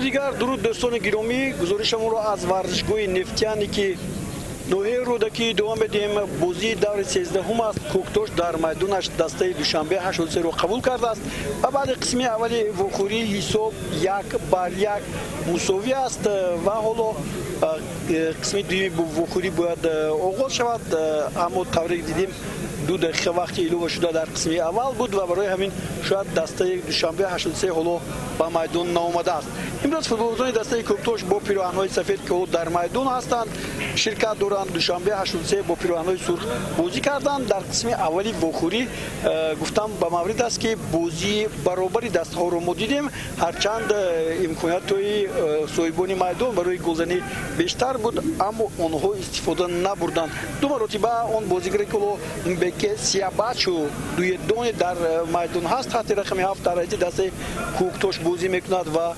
Дигар дуруд, дӯстони гиромӣ. Гузоришамонро аз варзишгоҳи Нефтяне, ки ноҳияи Рӯдакӣ, идома медиҳем. Бозии даври 13-ум аст. Кӯктош дар майдонаш дастаи Душанбе 83-ро қабул кардааст ва баъди қисми аввали вохӯрӣ ҳисоб 1-1 мусовӣ аст ва ҳоло қисми дуюми вохӯрӣ бояд оғоз шавад, аммо тавре дидем, 2 дақиқа вақти илова шуда дар қисми аввал буд ва барои ҳамин шояд дастаи Душанбе 83 ҳоло ба майдон наомадааст. Имрӯз футболбозони дастаи Кӯктош бо пироҳанҳои сафед, ки ҳоло дар майдон ҳастанд, ширкат доранд. Душанбе 83 бо пироҳанҳои сурх бозӣ карданд. Дар қисми аввали вохӯрӣ гуфтам ба маврид аст, ки бозии баробари дастаҳоро мо дидем, ҳарчанд имкониятҳои соҳибони майдон барои голзанӣ бештар буд, аммо онҳо истифода набурданд. Ду маротиба он бозигаре, ки ҳоло Беке Сиябачу дуедоне дар майдон ҳаст, таҳти рақами 7 дар ҳайати дастаи Кӯктош бозӣ мекунад ва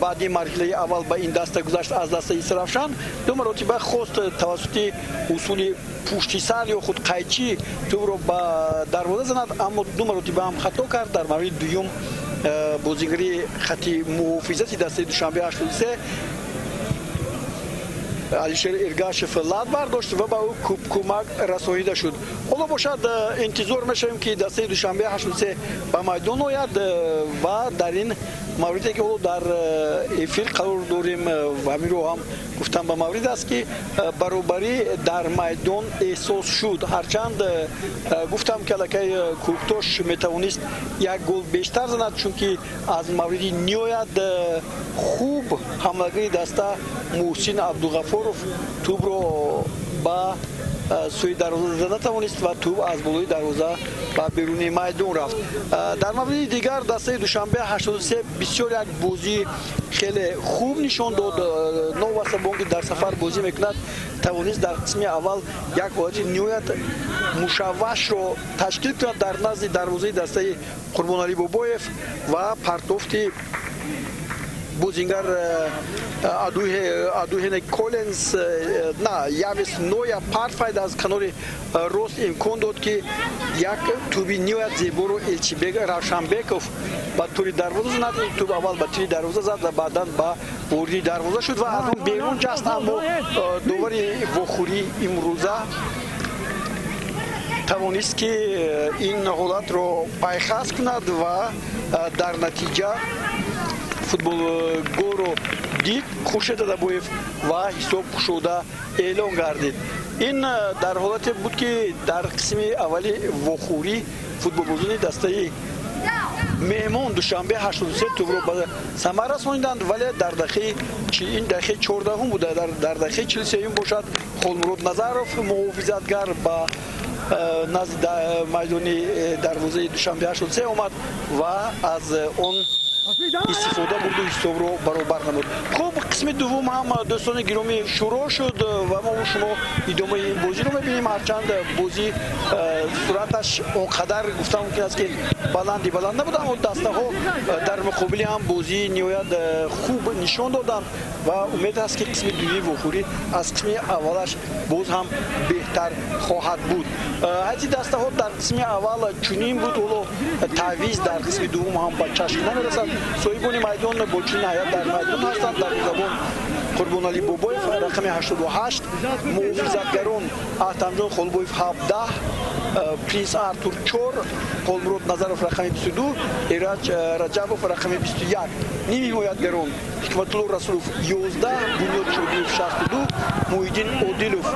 баъди марҳилаи аввал ба ин даста гузашт аз дастаи Истаравшан, ду маротиба хост тавассути усули пушти сар ё худ қайчӣ тӯбро ба дарвоза занад, аммо ду маротиба ҳам хато кард. Дар мавриди дуюм бозигари хати муҳофизати дастаи Душанбе 83 Алишер Иргашев лат бардошт ва ба ӯ кӯмак расонида шуд. Ҳоло бошад, интизор мешавем, ки дастаи Душанбе 83 ба майдон ояд ва дар ин мавриде, ки ҳоло дар эфир қарор дорем, ҳаминро ҳам гуфтам ба маврид аст, ки баробарӣ дар майдон эҳсос шуд, ҳарчанд гуфтам, ки аллакай Кӯктош метавонист як гол бештар занад, чунки аз мавриди ниҳоят хуб ҳамлагари даста Муҳсин Абдуғафоров тӯбро ба сӯи дарвоза зада натавонист ва тӯб аз болои дарвоза ба беруни майдон рафт. Дар мавриди дигар дастаи Душанбе 83 бисёр як бозии хеле хуб нишон дод. Новобаста ба он ки дар сафар бозӣ мекунад, тавонист дар қисми аввал як ҳолати ниҳоят мушаввашро ташкил кунад дар назди дарвозаи дастаи Қурбоналӣ Бобоев ва партофти бозингар Адуҳене Коленс, на Явес Ноя Парфайд аз канори рост имкон дод, ки як тӯби ниҳоят зеборо Элчибек Равшанбеков ба тури дарвоза занад. Ин тӯб аввал ба тири дарвоза зад ва баъдан ба вориди дарвоза шуд ва аз он берун ҷаст, аммо довари вохӯрии имрӯза тавонист, ки ин ҳолатро пайхас кунад ва дар натиҷа футболголро дид Хуршед Адабоев ва ҳисоб кушода эълон гардид. Ин дар ҳолате буд, ки дар қисми аввали вохӯрӣ футболбозони дастаи меҳмон Душанбе 83 тӯбро ба самар расониданд, вале дар дақиқаи, ин дақиқаи 14-ум буда, дар дақиқаи 43-юм бошад, Холмурод Назаров, муҳофизатгар, ба назди майдони дарвозаи Душанбе 83 омад ва аз он истифода бурду ҳисобро баробар намуд. Хуб, қисми дуввум ҳам, дӯстони гиромӣ, шурӯъ шуд ва мо шумо идомаи ин бозиро мебинем, ҳарчанд бозӣ суръаташ он қадар, гуфта мумкин аст, ки баланди баланд набуд, аммо дастаҳо дар муқобили ҳам бозии ниҳоят хуб нишон доданд ва умед аст, ки қисми дуюми вохӯрӣ аз қисми аввалаш боз ҳам беҳтар хоҳад буд. Ҳайати дастаҳо дар қисми аввал чунин буд, ҳоло таъвиз дар қисми дуввум ҳам ба чашм намерасад. Соҳибони майдон бо чунин ҳайат дар майдон ҳастанд: дарвозабон Қурбоналӣ Бобоев, рақами 88, муҳофизатгарон Аҳтамҷон Холбоев, 17, Принс Артур, 4, Холмурод Назаров, рақами 22, Эраҷ Раҷабов, рақами 21, ними ҳимоятгарон Ҳикматулло Расулов, 11, Бунёд Шодиев, 62, Муҳиддин Одилов,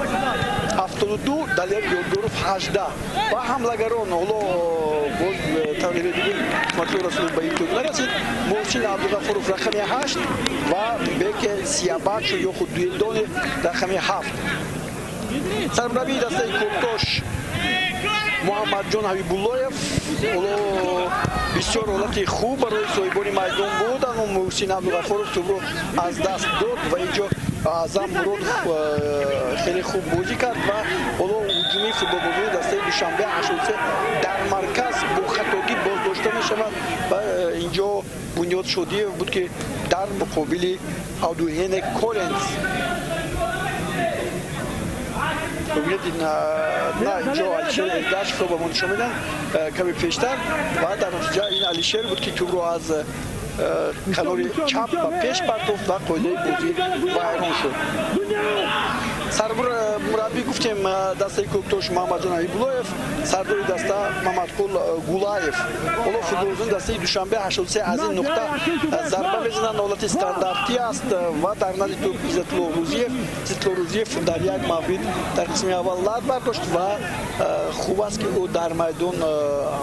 72, Далер Ёдгоров, 18 ва ҳамлагарон ҳоло боз тавре дидем, Ҳикматулло Расулов ба ин тӯб нарасид, Муҳсин Абдуғафуров, рақами 8 ва Беке Сиябачу ё худ Дуелдони, рақами 7. Сармураббии дастаи Кӯктош Муҳаммадҷон Ҳабибуллоев. Ҳоло бисёр ҳолати хуб барои соҳибони майдон буд, аммо Муҳсин Абдуғафуров тӯбро аз даст дод ва инҷо Аъзам Муродов хеле хуб бозӣ кард ва ҳоло ҳуҷуми футболбозони дастаи Душанбе 83 дар марказ бо хатогӣ боздошта мешавад ва инҷо Бунёд Шодиев буд, ки дар муқобили Адуҳене Коленс, бибинед, на, инҷо Алишер Эргашевро ба мо нишон медиҳанд каме пештар ва дар натиҷа ин Алишер буд, ки тӯбро аз канори чап ба пеш партофт ва қоидаи бозӣ вайрон шуд. Сармураббӣ гуфтем дастаи Кӯктош Муҳаммадҷон Ҳабибуллоев, сардори даста Мамадқул Гулаев. Ҳоло футболбозони дастаи Душанбе 83 аз ин нуқта зарба мезананд. Ҳолати стандартӣ аст ва дар назди тӯб Иззатулло Рӯзиев. Иззатулло Рӯзиев дар як маврид дар қисми аввал лат бардошт ва хуб аст, ки ӯ дар майдон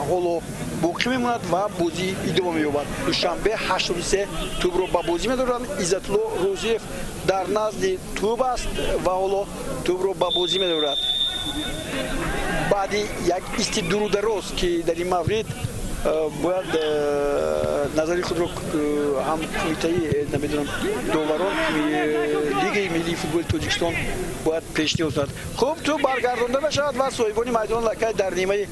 ҳоло боқӣ мемонад ва бозӣ идома меёбад. Душанбе 83 тӯбро ба бозӣ медоранд. Иззатулло Рӯзиев дар назди тӯб аст ва ҳоло тӯбро ба бозӣ медорад. Баъди як исти дуру дароз, ки дар ин маврид бояд назари худро ҳам кумитаи, намедонам, доварон Лигаи миллии футболи Тоҷикистон бояд пешниҳод кунад. Хуб, тӯб баргардонда мешавад ва соҳибони майдон лакай дар нимаи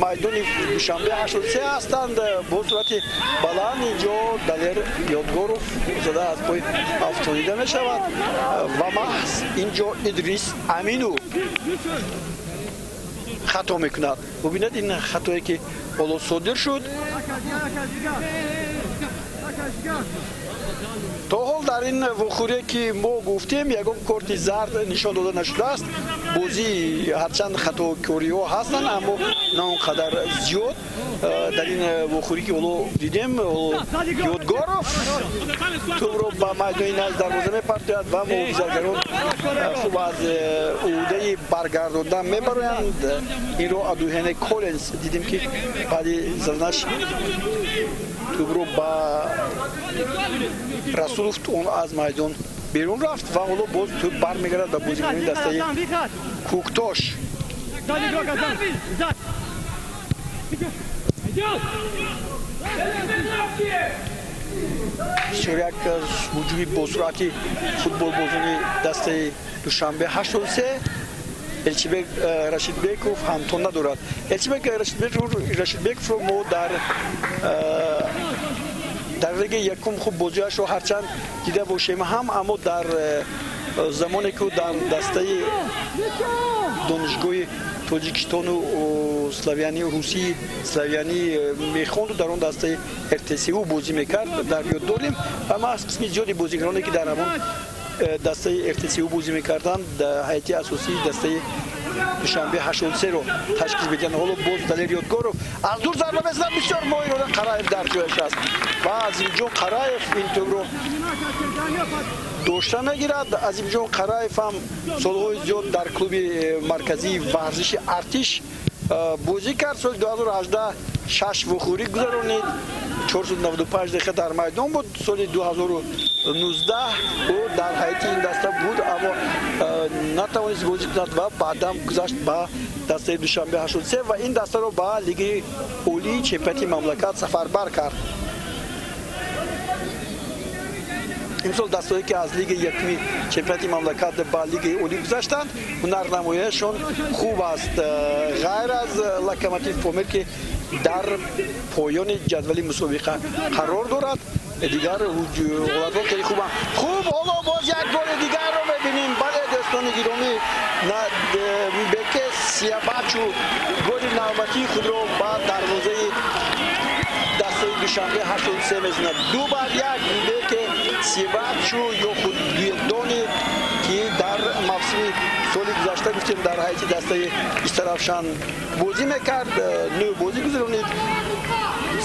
майдони Душанбе 83 ҳастанд. Бо суръати баланд инҷо Далер Ёдгоров зада аз пой афтонида мешавад ва маҳз инҷо Идрис Амину хато мекунад. Бубинед ин хатое, ки ҳоло содир шуд. То ҳол дар ин вохӯрие, ки мо гуфтем, ягон корти зард нишон дода нашудааст. Бозӣ ҳарчанд хатокориҳо ҳастанд, аммо на он қадар зиёд. Дар ин вохӯрӣ, ки ҳоло дидем, Ёдгоров тӯбро ба майдони назди дарвоза мепартояд ва муҳофизатгарон хуб аз ӯҳдаи баргардондан мебароянд. Инро Адуҳене Коленс дидем, ки баъди заданаш тӯбро ба Расулов, он аз майдон берун рафт ва ҳоло боз тӯб бармегардад ба бозикунони дастаи Кӯктош. Бисёр як ҳуҷуми босуръати футболбозони дастаи Душанбе 83. Элчибек Рашидбеков ҳамто надорад. Элчибек Рашидбековро мо дар лигаи якум хуб бозиашро ҳарчанд дида бошем ҳам, аммо дар замоне, ки дар дастаи Донишгоҳи Тоҷикистону славянии русии славянӣ мехонду, дар он дастаи РТСУ бозӣ мекард, дар ёд дорем. Ва маҳз қисми зиёди бозигароне, ки дар ҳамон дастаи РТСУ бозӣ мекарданд, дар ҳайати асосии дастаи Душанбе 83-ро ташкил медиҳанд. Ҳоло боз Далер Ёдгоров аз дур зарба мезанад, бисёр моҳирона Қараев дар ҷояш аст ва Азимҷон Қараев ин тӯбро дошта мегирад. Азимҷон Қараев ҳам солҳои зиёд дар клуби марказии варзиши Артиш бозӣ кард. Соли 2018 шаш вохӯрӣ гузаронид, 495 дақиқа дар майдон буд. Соли 2019 ӯ дар ҳайати ин даста буд, аммо натавонист бозӣ кунад ва баъдан гузашт ба дастаи Душанбе 83 ва ин дастаро ба Лигаи олии чемпионати мамлакат сафарбар кард. Имсол дастое, ки аз лигаи якуми чемпионати мамлакат ба лигаи олӣ гузаштанд, ҳунарнамояшон хуб аст, ғайр аз Локомотив Помир, ки дар поёни ҷадвали мусобиқа қарор дорад. Дигар ҳолатҳо хеле хубанд. Хуб, ҳоло боз як голи дигарро мебинем. Бале, дӯстони гиромӣ, Беке Сиябачу голи навбатии худро ба дарвозаи дастаи Душанбе 83 мезанад. 2-1. Беке Сиябачу ё худ Дуедони, ки дар мавсими соли гузашта гуфтем дар ҳайати дастаи Истаравшан бозӣ мекард, нӯ бозӣ гузаронид,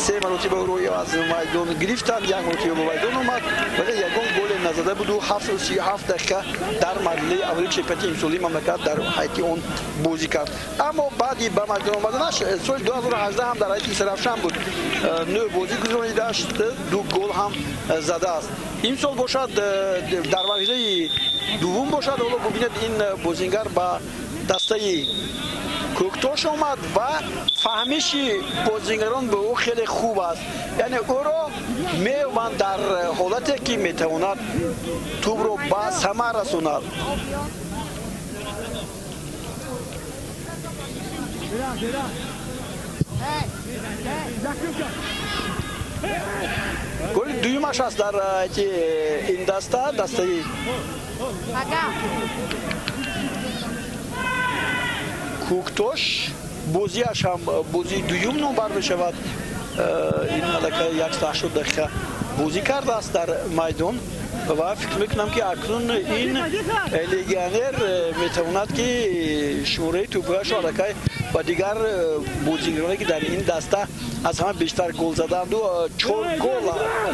се маротиба ӯро аз майдон гирифтанд, як маротиба ба майдон омад, вале ягон голе назада буду. 737 дақиқа дар марҳилаи аввали чемпионати имсолии мамлакат дар ҳайати он бозӣ кард. Аммо баъди ба майдон омаданаш соли 2018 ҳам дар ҳайати Истаравшан буд, нӯ бозӣ гузаронидааст, ду гол ҳам задааст. Имсол бошад дар марҳилаи дуввум бошад. Ҳоло бубинед, ин бозингар ба дастаи Кӯктош омад ва фаҳмиши бозингарон ба ӯ хеле хуб аст, яъне ӯро меёбанд дар ҳолате, ки метавонад тӯбро ба самар расонад. Голи дуюмаш аст дар ҳайати ин даста, дастаи Кӯктош. Бозиаш ҳам бозии дуюм номбар мешавад. Ин аллакай 180 дақиқа бозӣ кардааст дар майдон ва фикр мекунам, ки акнун ин легионер метавонад, ки шумораи тӯбҳояшро аллакай ба дигар бозигароне, ки дар ин даста аз ҳама бештар гол заданду, 4 гол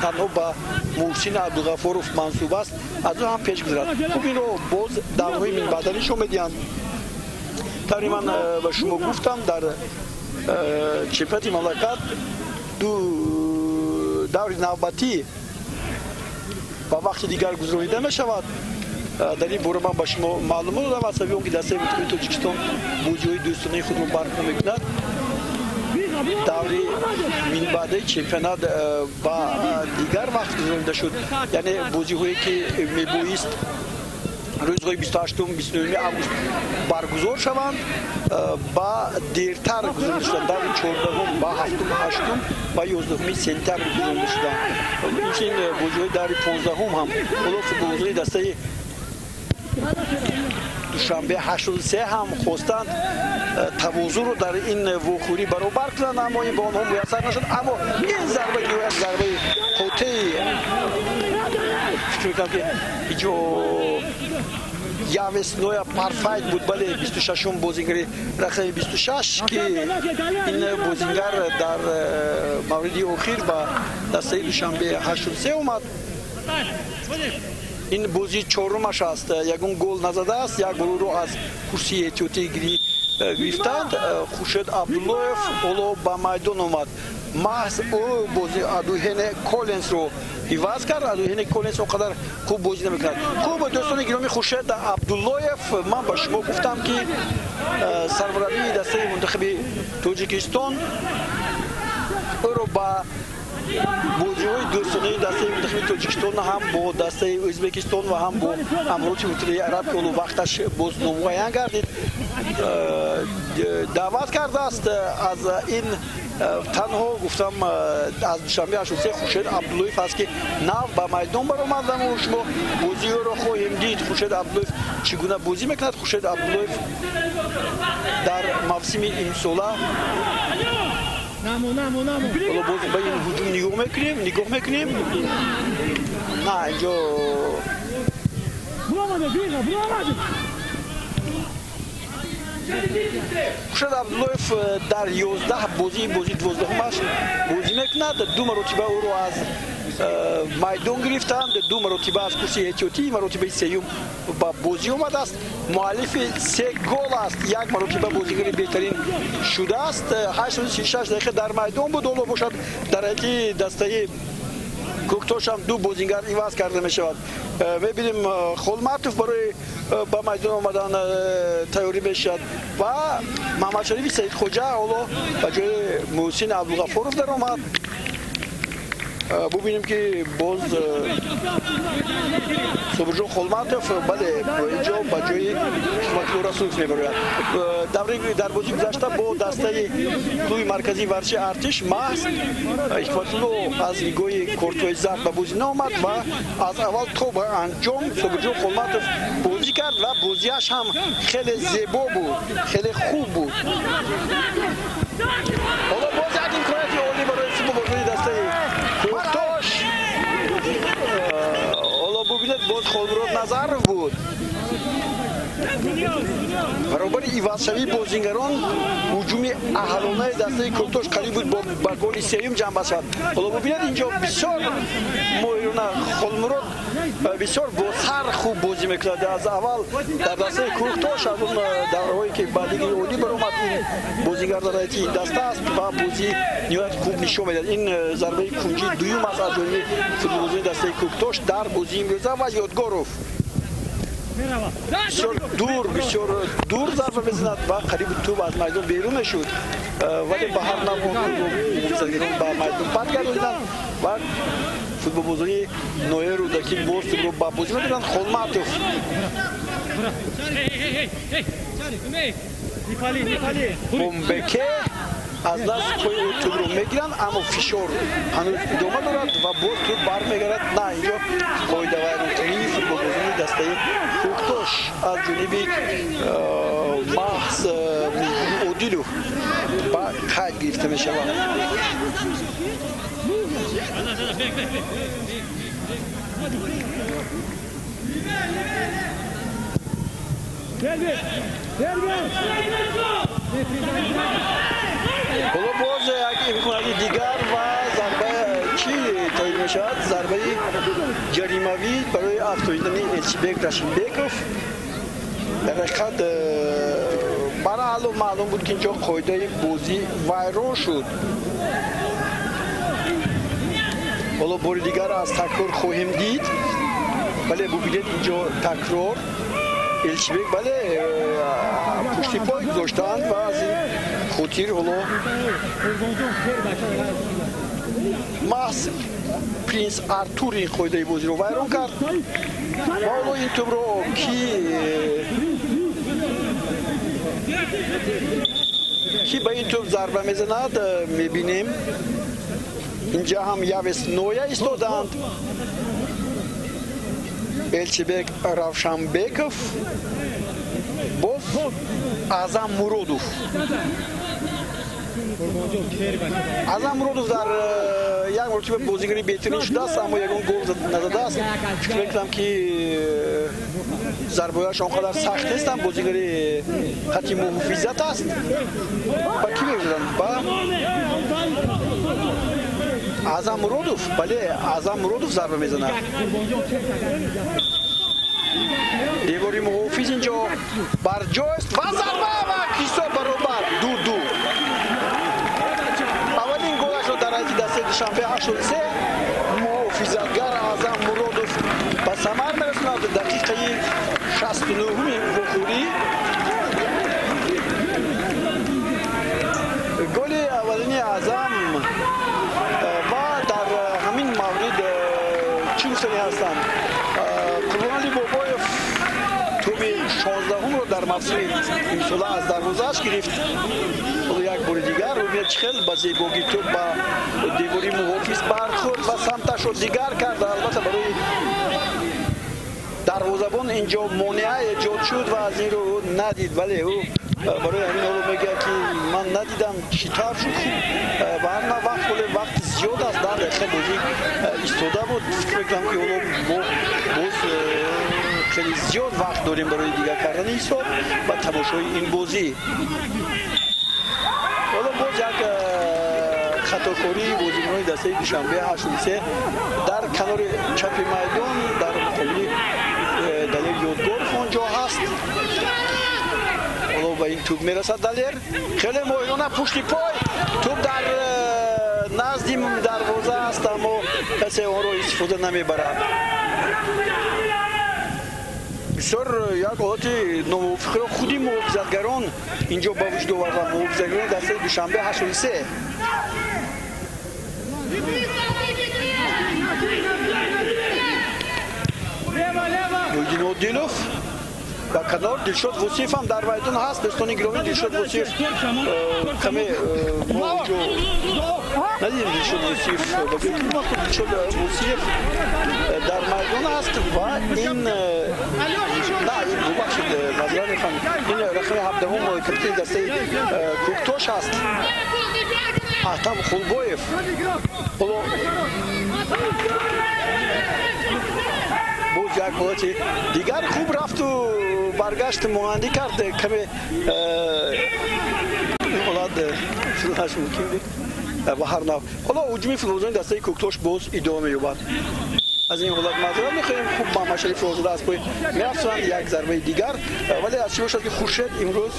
танҳо ба Муҳсин Абдуғафуров мансуб аст, аз ӯ ҳам пеш гузарад. Хуб, инро боз даврҳои минбаъда нишон медиҳанд. Тавре ман ба шумо гуфтам, дар чемпионати мамлакат ду даври навбатӣ ба вақти дигар гузаронида мешавад. Дар ин бора ман ба шумо маълумот додам. Аз сабаби он ки дастаи мунтахаби Тоҷикистон бозиҳои дӯстонаи худро барпо мекунад, даври минбаъдаи чемпионат ба дигар вақт гузаронида шуд. Яъне бозиҳое, ки мебоист рӯзҳои 28, 29 август баргузор шаванд, ба дертар гузаронида шуданд. Даври 14-ум ба 7, 8 ва 11 сентябр гузаронида шуданд. Инчунин бозиҳои даври 15-ум ҳам. Ҳоло футболбозони дастаи Душанбе 83 ҳам хостанд тавозунро дар ин вохӯрӣ баробар кунанд, аммо ин ба онҳо муяссар нашуд. Аммо ин зарба ниҳоят зарбаи қотеи, фикр мекунам, ки инҷо Явес Ноя Парфайт буд. Бале, 26-ум бозингари рақами 26, ки ин бозингар дар мавриди охир ба дастаи Душанбе 83 омад. Ин бозии чорумаш аст, ягон гол назадааст, як голро аз курсии эҳтиётӣ гирифтанд. Хуршед Абдуллоев ҳоло ба майдон омад. Маҳз ӯ бози Адуҳене Коленсро иваз кард. Адуҳене Коленс он қадар хуб бозӣ намекунад. Хуб, дӯстони гиромӣ, Хуршед Абдуллоев, ман ба шумо гуфтам, ки сармураббии дастаи мунтахаби Тоҷикистон ӯро ба бозиҳои дӯстонаи дастаи мунтахаби Тоҷикистон ҳам бо дастаи Ӯзбекистон ва ҳам бо Амороти Муттаҳидаи Араб, ки ҳоло вақташ боз номуайян гардид, даъват кардааст. Аз ин танҳо гуфтам, аз Душанбе 83 Хуршед Абдуллоев аст, ки нав ба майдон баромад ва мо шумо бозиҳоро хоҳем дид. Хуршед Абдуллоев чӣ гуна бозӣ мекунад? Хуршед Абдуллоев дар мавсими имсола, ҳоло боз ба ин ҳуҷум нигоҳ мекунем, нигоҳ мекунем. На, инҷо Хуршед Абдуллоев дар 11 бозӣ, бозии 12-умаш бозӣ мекунад. Ду маротиба ӯро аз майдон гирифтанд, ду маротиба аз курсии эҳтиётӣ, маротибаи сеюм ба бозӣ омадааст. Муаллифи се гол аст, як маротиба бозигари беҳтарин шудааст. 836 дақиқа дар майдон буд. Ҳоло бошад, дар ҳайати дастаи Кӯктошам ду бозингар иваз карда мешавад. Мебинем, Холматов барои ба майдон омадан тайёрӣ мешавад ва Маҳмадшарифи Саидхоҷа ҳоло ба ҷои Муҳсин Абдулғафуров даромад. Бубинем, ки боз Собирҷон Холматов, бале, инҷо ба ҷои Ҳикматулло Расулов мебарояд. Дар бозии гузашта бо дастаи клуби марказии варзиши Артиш маҳз Ҳикматулло аз нигоҳи кортҳои зард ба бозӣ наомад ва аз аввал то ба анҷом Собирҷон Холматов бозӣ кард ва бозиаш ҳам хеле зебо буд, хеле хуб буд. Ҳоло боз як имконияти олӣ барои футболбозони дастаи Кӯктош. Ҳоло бубинед, боз Холмурод Назаров буд. Баробари ивазшавии бозингарон ҳуҷуми аҳлонаи дастаи Кӯктош қариб буд ба голи сеюм ҷамъбаст шавад. Ҳоло бубинед, инҷо бисёр моҳирона Холмурод бисёр бо сар хуб бозӣ мекунад. Аз аввал дар дастаи Кӯктош, аз он давраҳое, ки ба лигаи олӣ баромад, ин бозингар дар ҳайати ин даста аст ва бозӣ ниҳоят хуб нишон медиҳад. Ин зарбаи кунҷии дуюм аст аз ҷониби футболбозони дастаи Кӯктош дар бозии имрӯза ва Ёдгоров бисёр дур, бисёр дур зарба мезанад ва қариб тӯб аз майдон берун мешуд, вале ба ҳар навъ муҳофизатгарон ба майдон баргардониданд ва футболбозони ноҳияи Рӯдакӣ боз тӯбро ба бозӣ медоданд. Холматов Бомбеке аз даст пои ӯ тӯбро мегиранд, аммо фишор ҳанӯз идома дорад ва боз тӯб бармегарад. На, инҷо қоидавайронкунии футболбозони дастаи Кӯктош аз ҷониби маҳз Одилов ба қайд гирифта мешавад. Ҳоло боз як имконияти дигар ва зарба чӣ таъйин мешавад? Зарбаи ҷаримавӣ барои афтодани Элчибек Рашидбеков. Дар ҳақиқат бараъло маълум буд, ки инҷо қоидаи бозӣ вайрон шуд. Ҳоло бори дигар аз такрор хоҳем дид. Бале, бубинед инҷо такрор. Элчибек, бале, пушти пой гузоштаанд ва аз ин хотир ҳоло маҳз принс Артур ин қоидаи бозиро вайрон кард ва ҳоло ин тӯбро ки ба ин тӯб зарба мезанад мебинем. Инҷа ҳам Явес Ноя истодаанд. Элчибек Равшанбеков, боз Аъзам Муродов. Аъзам Муродов дар як маротиба бозигари беҳтарин шудааст, аммо ягон гол назадааст. Фикр мекунам, ки зарбаҳояш он қадар сахт нестанд. Бозигари хати муҳофизат аст. Ба кӣ мегузаранд? Ба Аъзам Муродов. Бале, Аъзам Муродов зарба мезанад. Девори муҳофиз инҷо барҷост ва зарба ва ҳисоб баробар 2-2. Аввалин голашро дар ҳайати дастаи Душанбе 83 муҳофизатгар Аъзам Муродов ба самар мерасонад. Дақиқаи 69-уми вохӯрӣ голи аввалини Аъзам ва дар ҳамин маврид чӣ гуфтанӣ ҳастанд? Қурбоналӣ Бобоев тӯби 16-умро дар мавсими имсола аз дарвозааш гирифт. Ҳоло як бори дигар рӯбинед, чӣ хел ба зебогӣ тӯб ба девори муҳофиз бархӯрд ва самташро дигар кард. Албатта, барои дарвозабон инҷо монеа эҷод шуд ва аз ин рӯ ӯ надид. Вале ӯ барои ҳамин ҳоло мегӯяд, ки ман надидам, чӣ тавр шуд. Хуб, ба ҳар нав вақт ҳоле вақт зиёд аст, 10 дақиқа бозӣ истода буд. Фикр мекунам, ки ҳоло мо боз хеле зиёд вақт дорем барои дигар кардани ҳисоб ва тамошои ин бозӣ. Ҳоло боз як хатокории бозикунони дастаи Душанбе 83 дар канори чапи майдон дар муқобили Далер Ёдгоров онҷо ҳаст. Ҳоло ба ин тӯб мерасад Далер. Хеле моҳирона пушти пой, тӯб дар назди дарвоза аст, аммо касе онро истифода намебарад. Бисёр як ҳолати номувофиқро худи муҳофизатгарон инҷо ба вуҷуд оварданд. Муҳофизатгарони дастаи Душанбе 83. Муҳиддин Одилов ба канор. Дилшод Вусиев ҳам дар майдон ҳаст. Дӯстони гиромӣ, Дилшод Вусиев каме мо инҷо надидем. Дилшод Вусиев, Дилшод Вусиев дар майдон аст ва ин на, ин, бубахшед, маъзарат мехоҳам, ин рақами 17-ум капитани дастаи Кӯктош аст, Аҳтам Хулбоев. Ҳоло боз як ҳолати дигар, хуб рафту баргашт монандӣ кард. Каме ин ҳолат шуданаш мумкин буд. Ба ҳар нав, ҳоло ҳуҷуми футболбозони дастаи Кӯктош боз идома меёбад. Аз ин ҳолат маъзарат мехоҳем. Хуб, Маҳмадшариф Розода аз пой меафзоянд, як зарбаи дигар, вале аз чӣ бошад, ки Хуршед имрӯз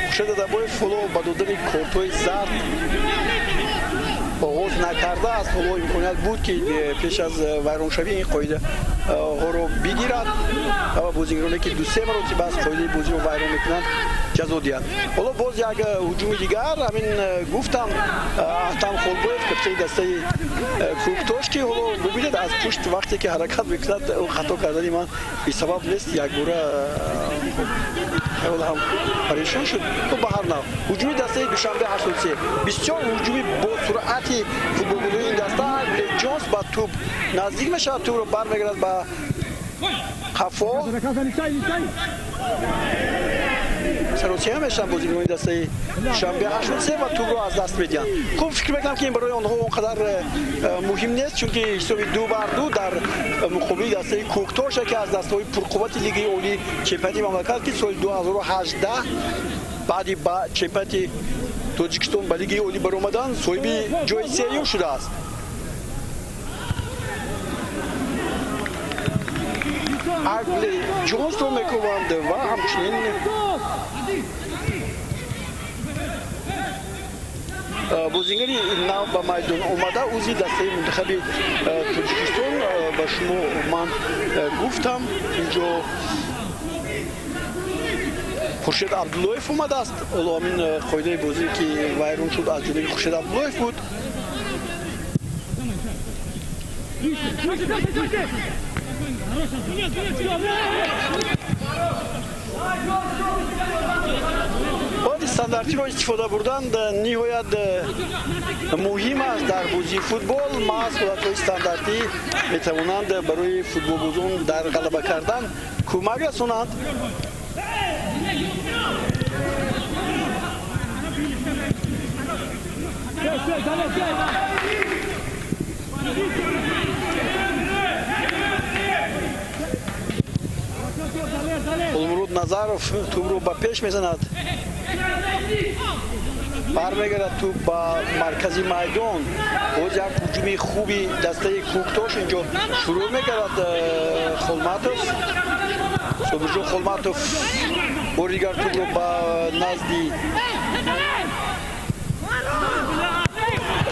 Хуршед Адабоев ҳоло ба додани кортҳои зард оғоз накардааст. Ҳоло имконият буд, ки пеш аз вайроншавии ин қоидаҳоро бигирад ва бозигароне, ки ду-се маротиба аз қоидаи бозиро вайрон мекунанд, ҷазо диҳад. Ҳоло боз як ҳуҷуми дигар. Ҳамин гуфтам, Аҳтам Холбоев, капитани дастаи Кӯктош, ки ҳоло бубинед, аз пушт вақте ки ҳаракат мекунад, ӯ хато кардани ман бесабаб нест. Якбора ҳоло ҳам парешон шуд. Ба ҳар нав, ҳуҷуми дастаи Душанбе 83, бисёр ҳуҷуми босуръати футболбозони ин даста. Ҷонс ба тӯб наздик мешавад, тӯбро бармегардад ба Қафо саросия мешаванд бозигарони дастаи Душанбе 83 ва тӯбро аз даст медиҳанд. Хуб, фикр мекунам, ки ин барои онҳо он қадар муҳим нест, чунки ҳисоби 2-2 дар муқобили дастаи Кӯктош, яке аз дастаҳои пурқуввати Лигаи Олии чемпионати мамлакат, ки соли 2018 баъди ба чемпионати Тоҷикистон ба Лигаи Олӣ баромадан соҳиби ҷои сеюм шудааст. Агли Ҷонсро мекӯбанд ва ҳамчунин бозингари нав ба майдон омада, узви дастаи мунтахаби Тоҷикистон, ба шумо ман гуфтам, инҷо Хуршед Абдуллоев омадааст. Ҳоло ҳамин қоидаи бозӣ, ки вайрон шуд, аз ҷониби Хуршед Абдуллоев буд. Бояд стандартиро истифода бурдан ниҳоят муҳим аст дар бозии футбол. Маҳз ҳолатҳои стандартӣ метавонанд барои футболбозон дар ғалаба кардан кӯмак расонанд. Улмуруд Назаров тӯбро ба пеш мезанад, бармегардад тӯб ба маркази майдон. Боз як ҳуҷуми хуби дастаи Кӯктош инҷо шурӯъ мегардад. Холматов, Собирҷон Холматов бори дигар тӯбро ба назди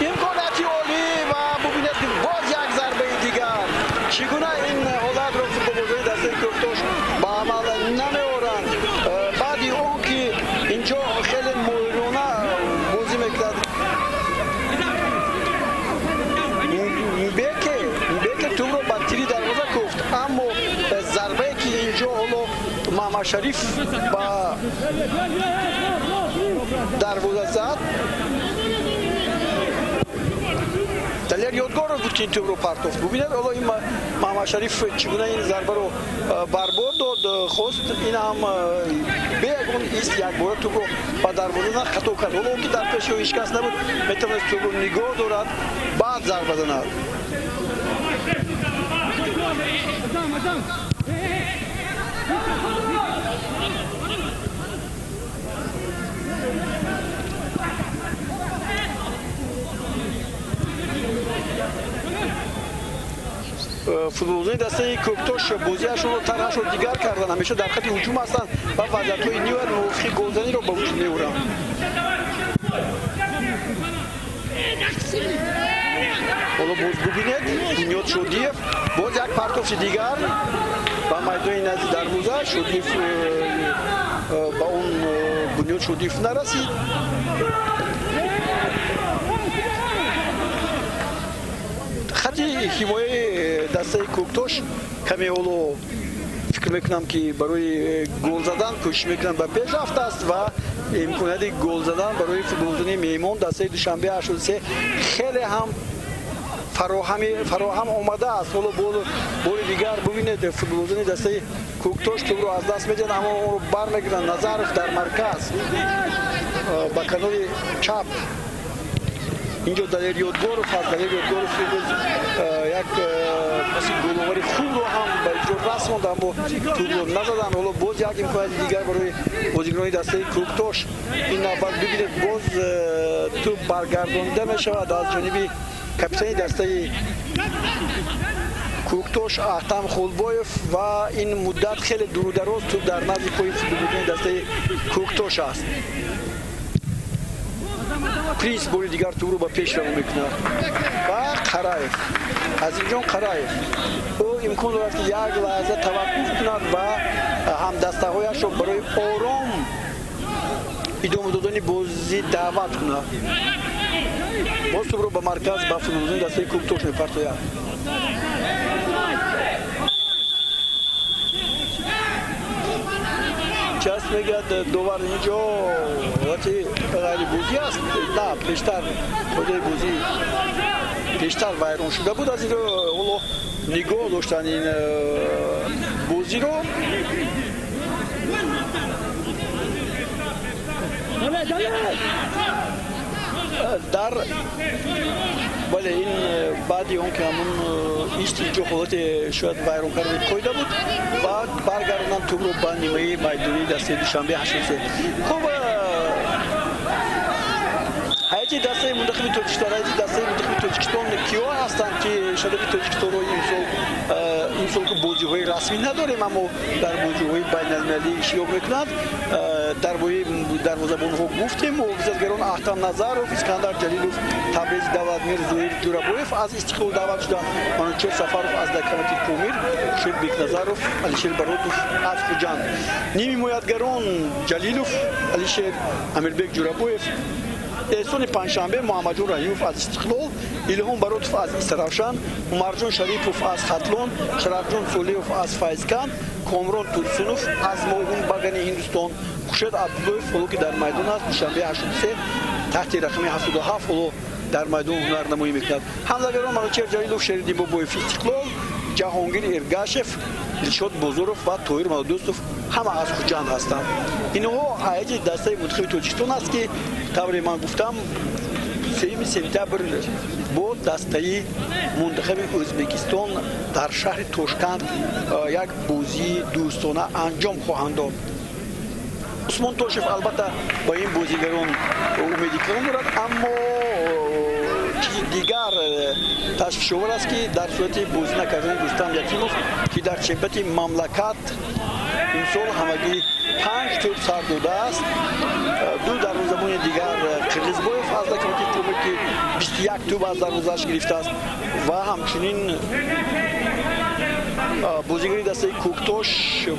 имконияти олӣ ва бубинед, боз як зарбаи дигар. Чӣ гуна ин ҳолатро футболбозони дастаи Кӯктош ба амал намеоранд? Баъди он ки инҷо хеле моҳирона бозӣ мекунад Мбеке, тӯбро ба тири дарвоза куфт, аммо зарбае ки инҷо ҳоло Маҳмадшариф ба дарвоза зад, Далер Ёдгоров буд, ки ин тӯбро партофт. Бубинед, ҳоло ин Маҳмадшариф чӣ гуна ин зарбаро барбод дод. Хост ин ҳам бе ягон ист якбора тӯбро ба дарвоза зад, хато кард. Ҳоло он ки дар пеши ӯ ҳеҷ кас набуд, метавонист тӯбро нигоҳ дорад, баъд зарба занад. Футболбозони дастаи Кӯктош бозиашонро тарҳашро дигар карданд, ҳамеша дар хати ҳуҷум ҳастанд ва вазъиятҳои ниҳоят мувофиқи голзаниро ба вуҷуд меоранд. Ҳоло боз бубинед, Бунёд Шодиев боз як партофти дигар ба майдони назди дарвоза. Шодиев ба он Бунёд Шодиев нарасид. Хати ҳимояи дастаи Кӯктош каме ҳоло фикр мекунам, ки барои гол задан кӯшиш мекунанд, ба пеш рафтааст ва имконияти гол задан барои футболбозони меҳмон дастаи Душанбе 83 хеле ҳам фароҳам омадааст. Ҳоло бори дигар бубинед, футболбозони дастаи Кӯктош тӯбро аз даст медиҳанд, аммо онро бармегиранд. Назаров дар марказ ба канори чап, инҷо Далер Ёдгоров аст. Далер Ёдгоров имрӯз як паси головари хубро ҳам ба иҷро расонд, аммо тӯбро назаданд. Ҳоло боз як имконияти дигар барои бозигарони дастаи Кӯктош. Ин навбат бибинед, боз тӯб баргардонида мешавад аз ҷониби капитани дастаи Кӯктош Аҳтам Хулбоев ва ин муддат хеле дурудароз тӯб дар назди пои футболбозони дастаи Кӯктош аст. Принс бори дигар тӯбро ба пеш равон мекунад ва Қараев, Азимҷон Қараев, ӯ имкон дорад, ки як лаҳза таваққуф кунад ва ҳамдастаҳояшро барои ором идома додани бозӣ даъват кунад. Боз тӯбро ба марказ ба футболбозони дастаи Кӯктош мепартояд. Част мегӯяд довар, инҷо ҳолати ғайрибозӣ аст. На, пештар қоидаи бозӣ пештар вайрон шуда буд, аз ин рӯ ҳоло нигоҳ доштан ин Бозиро дар бале ин баъди он ки ҳамун истинҷо ҳолати шояд вайрон кардани қоида буд ва баргардонанд тӯбро ба нимаи майдонии дастаи Душанбе 83. Хуб, ҳайати дастаи мунтахаби Тоҷикистон, ҳайати дастаи мунтахаби Тоҷикистон киҳо ҳастанд, ки шарафи Тоҷикистонро имсол ки бозиҳои расмӣ надорем, аммо дар бозиҳои байналмилалӣ иштирок мекунанд. Дар бораи дарвозабонҳо гуфтем. Муҳофизатгарон Ахтам Назаров, Искандар Ҷалилов, Табрез Давлатмир, Зоир Ҷурабоев аз Истиқлол даъват шуданд, Манучер Сафаров аз Локомотив Помир, Хуршед Бекназаров, Алишер Баротов аз Хуҷанд. Нимҳимоятгарон Ҷалилов Алишер, Амирбек Ҷурабоев, Эҳсони Панҷшанбе, Муҳаммадҷон Раҳимов аз Истиқлол, Илҳом Баротов аз Истаравшан, Умарҷон Шарипов аз Хатлон, Шарафҷон Солиев аз Файзканд, Комрон Турсунов аз Моҳун Багани Ҳиндустон, Хуршед Абдуллоев ҳоло ки дар майдон аст, Душанбе 83 таҳти рақами 77 ҳоло дар майдон ҳунарнамоӣ мекунад. Ҳамлагарон Манучер Ҷалилов, Шериддин Бобоев Истиқлол, Ҷаҳонгир Эргашев, Дилшод Бозоров ва Тоҳир Мавлудостов ҳама аз Хуҷанд ҳастанд. Инҳо ҳайати дастаи мунтахаби Тоҷикистон аст, ки тавре ман гуфтам 3 сентябр бо дастаи мунтахаби Ӯзбекистон дар шаҳри Тошканд як бозии дӯстона анҷом хоҳанд дод. Усмон Тошев албатта ба ин бозигарон умеди калон дорад, аммо чизи дигар ташвишовар аст, ки дар сурати бозӣ накардани Рустам Ятимов, ки дар чемпионати мамлакат имсол ҳамагӣ 5 тӯб сар додааст, ду дарвозабони дигар Қирғизбоев аз Локомотив Помир, ки 21 тӯб аз дарвозааш гирифтааст, ва ҳамчунин бозигари дастаи Кӯктош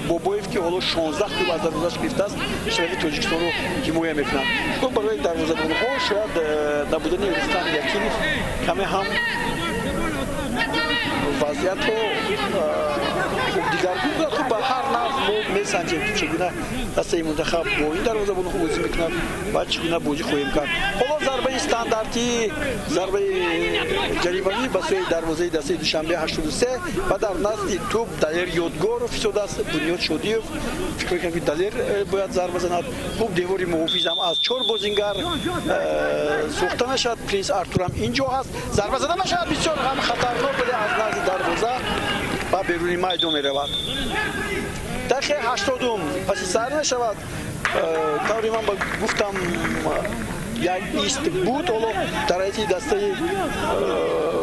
Бобоев, ки ҳоло 16 тӯб аз дарвозааш гирифтааст, шарафи Тоҷикистонро ҳимоя мекунад. Хуб, барои дарвозабонҳо шояд набудани Рустам Ятимов каме ҳам вазъиятро хуб дигаргун кунад. Хуб, ба ҳар нав мо месанҷем, ки чӣ гуна дастаи мунтахаб бо ин дарвозабонҳо бозӣ мекунад ва чӣ гуна бозӣ хоҳем кард. Ҳоло зарбаи стандартӣ, зарбаи ҷаримавӣ ба сӯи дарвозаи дастаи Душанбе 83 ва дар назди тӯб Далер Ёдгоров истодааст. Бунёд Шодиев фикр мекунам, ки Далер бояд зарба занад. Хуб, девори муҳофизам аз 4 бозингар сохта мешавад. Принс Артурам инҷо ҳаст. Зарба зада мешавад, бисёр ҳам хатарнок, вале аз назди дарвоза ба беруни майдон меравад. Дақиқаи 80 паси сар мешавад. Тавре ман гуфтам, як ист буд. Ҳоло дар ҳайати дастаи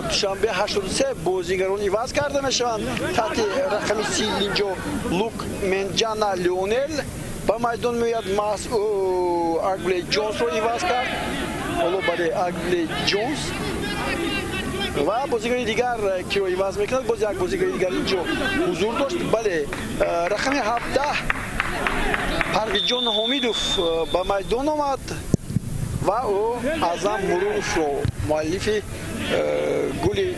Душанбе 83 бозигарон иваз карда мешаванд. Таҳти рақами 30 инҷо Лук Менҷана Леонел ба майдон меояд. Маҳз Агбле Ҷонсро иваз кард. Ҳоло бале, Агбле Ҷонс ва бозигари дигар киро иваз мекунад. Боз як бозигари дигар инҷо ҳузур дошт. Бале, рақами 17 Парвизҷон Ҳомидов ба майдон омад ва ӯ Аъзам Муруновро, муаллифи гули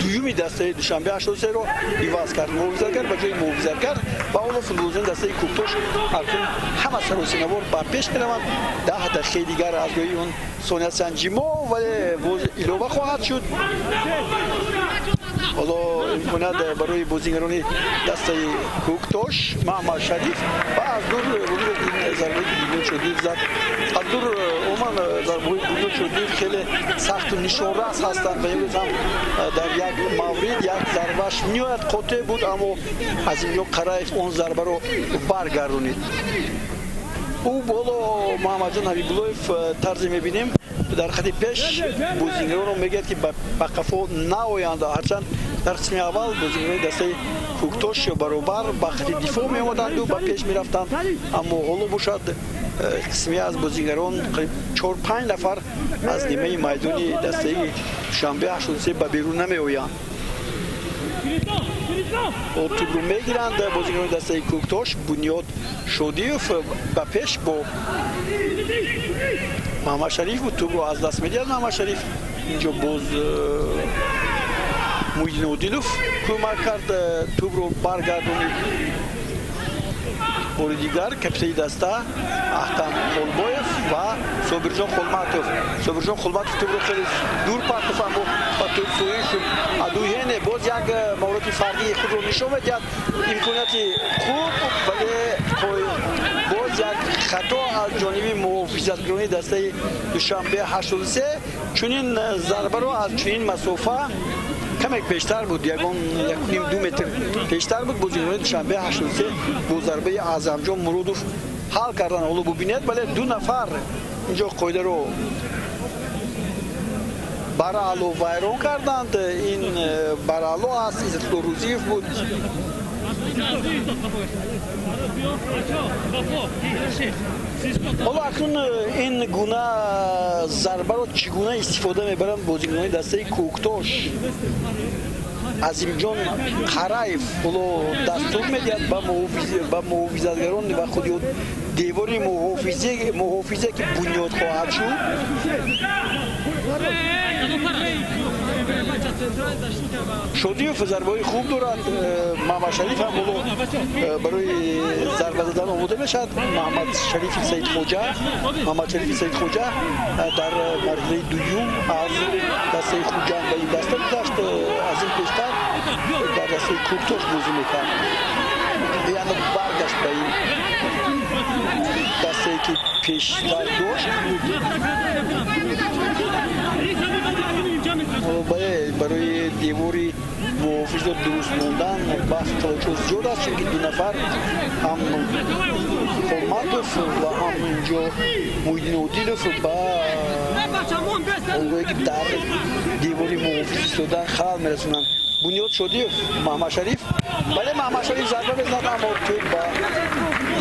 дуюми дастаи Душанбе 83-ро иваз кард. Муҳофизатгар ба ҷои муҳофизатгар ва ҳоло футболбозони дастаи Кӯктош акнун ҳама саросинавор ба пеш мераванд. 10 дақиқаи дигар аз рӯи он сониясанҷи мо, вале боз илова хоҳад шуд. Ҳоло имконият барои бозигарони дастаи Кӯктош Маҳмад Шариф ва аз дур зарбаи Бунёд Шодиев зад. Аз дур умуман зарбаҳои Бунёд Шодиев хеле сахту нишонрас ҳастанд ва имрӯз ҳам дар як маврид як зарбааш ниҳоят қотеъ буд, аммо Азимҷон Қараев он зарбаро баргардонид. Ӯ боло Муҳаммадҷон Ҳабибуллоев тарзе мебинем дар хати пеш бозигаронро мегӯяд, ки ба қафо наоянд. Ҳарчанд дар қисми аввал бозигарони дастаи Кӯктош баробар ба хати дифоъ меомаданду ба пеш мерафтанд, аммо ҳоло бошад қисме аз бозигарон, қариб 4-5 нафар аз нимаи майдони дастаи Душанбе 83 ба берун намеоянд. Тӯбро мегиранд бозигарони дастаи Кӯктош. Бунёд Шодиев ба пеш бо Маҳмад Шариф буд, тӯбро аз даст медиҳад Маҳмад Шариф. Инҷо боз Муҳиддин Одилов кӯмак кард, тӯбро баргардонид. Бори дигар капитани даста Аҳтам Холбоев ва Собирҷон Холматов. Собирҷон Холматов тӯбро хеле дур партофт, аммо ба тӯб соир шуд. Адуҳене боз як маҳорати фардии худро нишон медиҳад. Имконияти хуб, вале боз як хато аз ҷониби муҳофизатгарони дастаи Душанбе 83. Чунин зарбаро аз чунин масофа каме пештар буд, ягон 1.5-2 метр пештар буд. Бозигарони Душанбе 83 бо зарбаи Аъзамҷон Муродов ҳал кардан. Ҳоло бубинед, вале ду нафар инҷо қоидаро бараъло вайрон карданд. Ин бараъло аст, Иззатулло Рӯзиев буд. Ҳоло акнун ин гуна зарбаро чӣ гуна истифода мебаранд бозигарони дастаи Кӯктош? Азимҷон Қараев ҳоло дастур медиҳад ба муҳофизатгарон ва худи девори муҳофизе ки бунёд хоҳад шуд. Шодиев зарбаҳои хуб дорад. Маҳмадшариф ҳам ҳоло барои зарба задан омода мешавад. Маҳмадшарифи Саидхоҷа, Маҳмадшарифи Саидхоҷа дар марҳилаи дуюм аз дастаи Хуҷанд ба ин даста гузашт. Аз ин пештар дар дастаи Кӯктош бозӣ мекард. Яъне баргашт ба ин дастае ки пештар дошт. Барои девори муҳофизро дуруст мондан баҳс талошҳо зиёд аст, чунки ду нафар ҳам Холматов ва ҳам инҷо Муҳиддин Одилов ба онҳое ки дар девори муҳофиз истодан халал мерасонанд. Бунёд Шодиев, Маҳмадшариф, бале, Маҳмадшариф зарба мезанад, аммо тӯб ба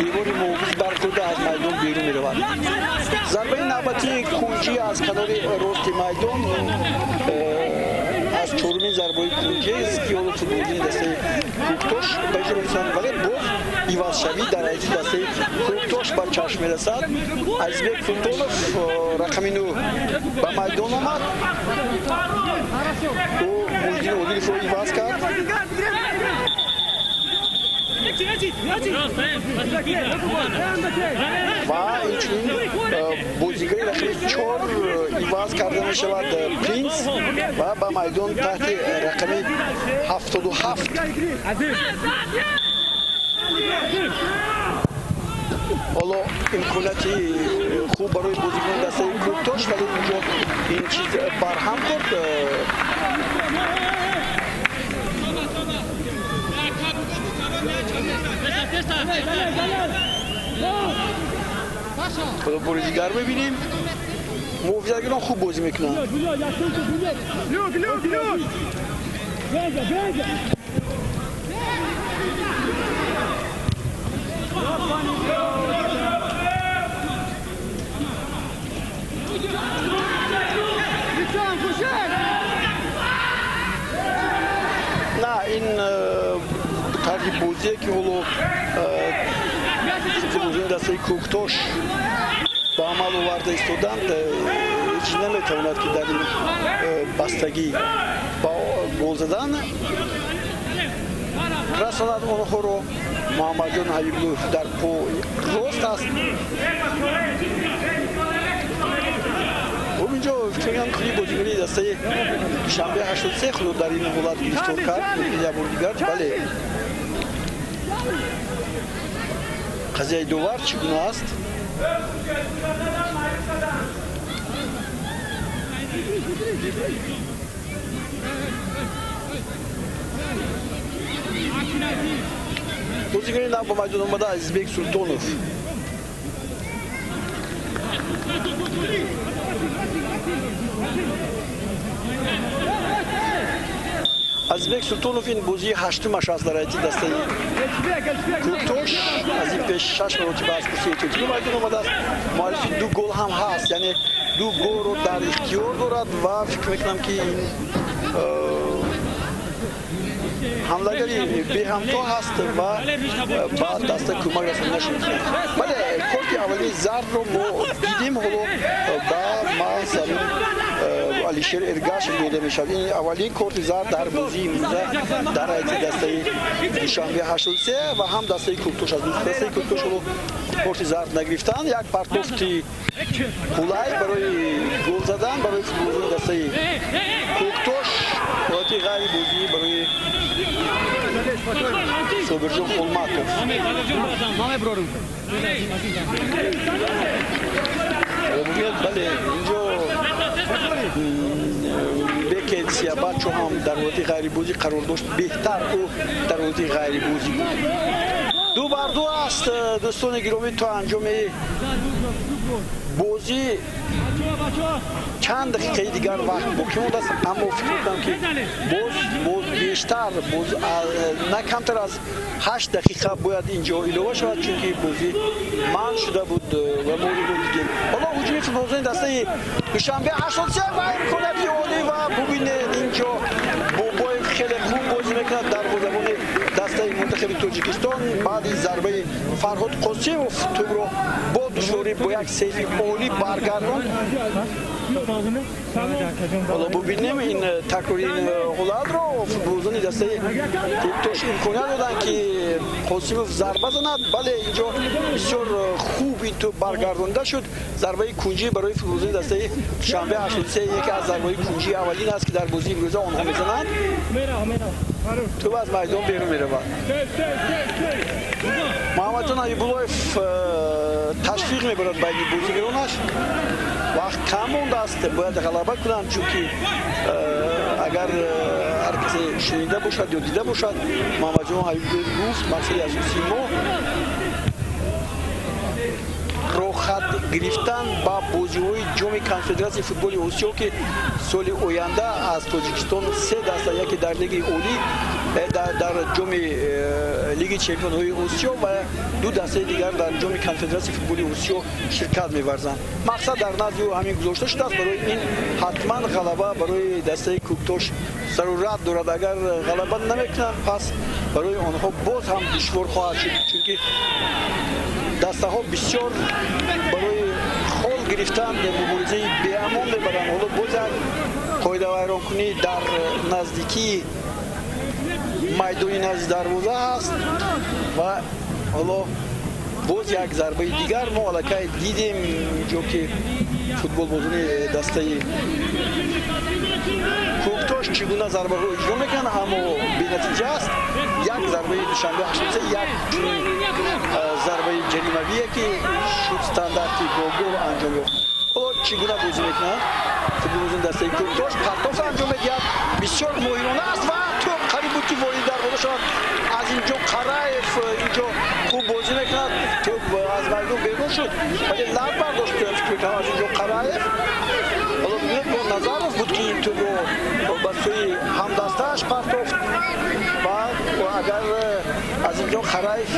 девори муҳофиз бархӯрда аз майдон берун меравад. Зарбаи навбатии кунҷӣ аз канори рости майдон, аз чорумин зарбаи кунҷиест ки ҳоло футболбозони дастаи Кӯктош ба иҷро мерасонанд, вале боз ивазшавӣ дар ҳайати дастаи Кӯктош ба чашм мерасад. Азизбек Султонов рақами 9 ба майдон омад. Ӯ Муҳиддин Одиловро иваз кард. Ва инчунин бозигари рақами 4 иваз карда мешавад, Принс, ва ба майдон таҳти рақами 77 ҳоло имконияти хуб барои бозигарони дастаи Кӯктош, вале инҷо ин чиз барҳам хӯрд. Ҳоло бори дигар мебинем, муҳофизатгарон хуб бозӣ мекунанд. На ин тарзи бозие ки ҳоло футболбозони дастаи Кӯктош ба амал оварда истоданд, ҳеҷ наметавонад ки дар ин бастагӣ ба гол задан расонад онҳоро. Муҳаммадҷон Ҳабибуллоев дар по рост аст. Хуб, инҷо фикр мекунам худи бозигари дастаи Душанбе 83 худро дар ин ҳолат гирифтор кард. Як бори дигар, бале, қазияи довар чӣ гуна аст? Бозигари нав ба майдон омада Азизбек Султонов. Азизбек Султонов ин бозии ҳаштумаш аст дар ҳайати дастаи Кӯктош. Аз ин пеш 6 маротиба аз курсии эҳтиётӣ ба майдон омадааст. Муаллифи 2 гол ҳам ҳаст, яъне 2 голро дар ихтиёр дорад ва фикр мекунам ки ин ҳамлагари беҳамто ҳаст ва ба даста кӯмак расонда мекунад. Бале, корти аввалини зардро мо дидем, ҳоло ба маҳз ҳамин Алишер Эргашев дода мешавад. Ин аввалин корти зард дар бозии имрӯза дар ҳайати дастаи Душанбе 83 ва ҳам дастаи Кӯктош аст. Дастаи Кӯктош ҳоло корти зард нагирифтанд. Як партофти қулай барои гол задан барои футболбозони дастаи Кӯктош, ҳолати ғайрибозӣ барои Собирҷон Холматов. Бале, инҷо беке Сиябачо ҳам дар ҳолати ғайрибозӣ қарор дошт, беҳтар ӯ дар ҳолати ғайрибозӣ буд. 2-2 аст дӯстони гиромӣ. То анҷоми бозӣ чанд дақиқаи дигар вақт боқӣ мондааст, аммо фикр мекунам ки боз бештар, боз на камтар аз 8 дақиқа бояд инҷо илова шавад, чунки бозӣ манъ шуда буд ва мо инро дидем. Ҳоло ҳуҷуми футболбозони дастаи Душанбе 83 ва имконияти олӣ ва бубинед инҷо Бобоев хеле хуб бозӣ мекунад, дарвозабони дастаи мунтахаби Тоҷикистон. Баъди зарбаи Фарҳод Қосимов тӯбро бо душворӣ бо як сейфи олӣ баргардонд. Ҳоло бубинем ин такрори ин ҳолатро. Футболбозони дастаи Кӯктош имконият доданд, ки Қосимов зарба занад. Бале, инҷо бисёр хуб ин тӯб баргардонда шуд. Зарбаи кунҷӣ барои футболбозони дастаи Душанбе 83 яке аз зарбаҳои кунҷии аввалин аст, ки дар бозии имрӯза онҳо мезананд. Тӯб аз майдон берун меравад. Муҳаммадҷон Ҳабибуллоев ташвиқ мебарад байни бозигаронаш. Вақт кам мондааст, бояд ғалаба кунанд, чунки агар ҳар касе шунида бошад ё дида бошад, Муҳаммадҷон Ҳабибуллоев гуфт мақсади асосии мо роҳхат гирифтан ба бозиҳои ҷоми конфедератсияи футболи Осиё, ки соли оянда аз Тоҷикистон 3 даста, яке дар лигаи олӣ, дар ҷоми лиги чемпионҳои Осиё ва 2 дастаи дигар дар ҷоми конфедератсияи футболи Осиё ширкат меварзанд. Мақсад дар назди ӯ ҳамин гузошта шудааст. Барои ин ҳатман ғалаба барои дастаи Кӯктош зарурат дорад. Агар ғалаба намекунанд, пас барои онҳо боз ҳам душвор хоҳад шуд, чунки дастаҳо бисёр барои хол гирифтан муборизаи беамон мебаранд. Ҳоло боз як қоидавайронкунӣ дар наздикии майдони назди дарвоза ҳаст ва ҳоло боз як зарбаи дигар мо аллакай дидем инҷо, ки футболбозони дастаи Кӯктош чӣ гуна зарбаҳо иҷро мекунанд, аммо бенатиҷа аст. Як зарбаи Душанбе 83, як чунин зарбаи ҷаримавие, ки шуд стандарти бо гол анҷом ёфт. Ҳоло чӣ гуна бозӣ мекунанд футболбозони дастаи Кӯктош? Партоф анҷом медиҳад, бисёр моҳирона аст ва тӯб қариб буд, ки ворид дарвоза шавад. Аз инҷо Қараев инҷо хуб бозӣ мекунад, тӯб аз майдон берун шуд, вале лаб бардошт, фикр мекунам аз инҷо Қараев. Ҳоло бибинед, бо Назаров буд, ки ин тӯбро ба сӯи ҳамдастааш партофт ва агар аз инҷо Қараев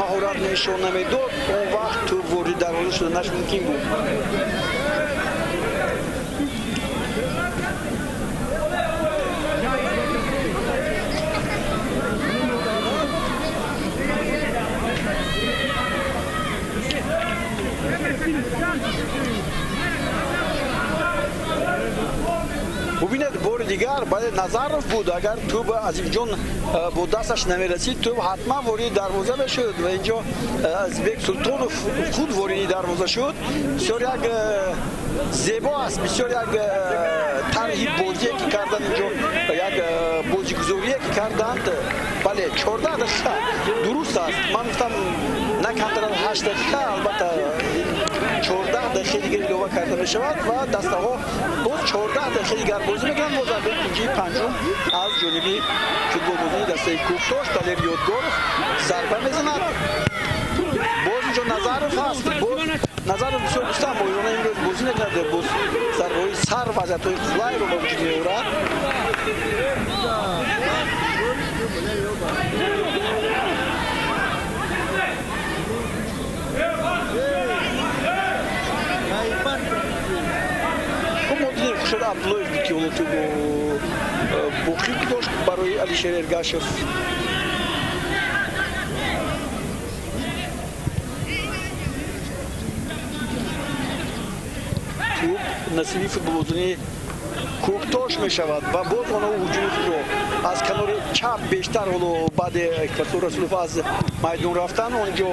маҳорат нишон намедод, он вақт тӯб ворид дарвоза шуданаш мумкин буд. Бубинед бори дигар, бале, Назаров буд. Агар тӯб Азимҷон бо дасташ намерасид, тӯб ҳатман вориди дарвоза мешуд ва инҷо Азизбек Султонов худ вориди дарвоза шуд. Бисёр як зебо аст, бисёр як тарҳи бозие ки карданд инҷо, як бозигузорие ки карданд. Бале, 14 дақиқа дуруст аст. Ман гуфтам на камтар аз 8 дақиқа, албатта 14 дақиқаи дигар илова карда мешавад ва дастаҳо боз 14 дақиқаи дигар бозӣ мекунанд. Бо зарбаи кунҷии панҷум аз ҷониби футболбозони дастаи Кӯктош Далер Ёдгоров зарба мезанад. Боз инҷо Назаров ҳаст. Боз Назаров бисёр гуфтам моҳирона имрӯз бозӣ мекунад, боз зарбаҳои сар вазъиятҳои қулайро ба вуҷуд меорад. Мо дидем Хуршед Абдуллоев буд, ки ҳоло тӯбро боқӣ гузошт барои Алишер Эргашев. Тӯб насиби футболбозони Кӯктош мешавад ва боз онҳо ҳуҷуми худро аз канори чап бештар, ҳоло баъди Ҳикматулло Расулов аз майдон рафтан, онҷо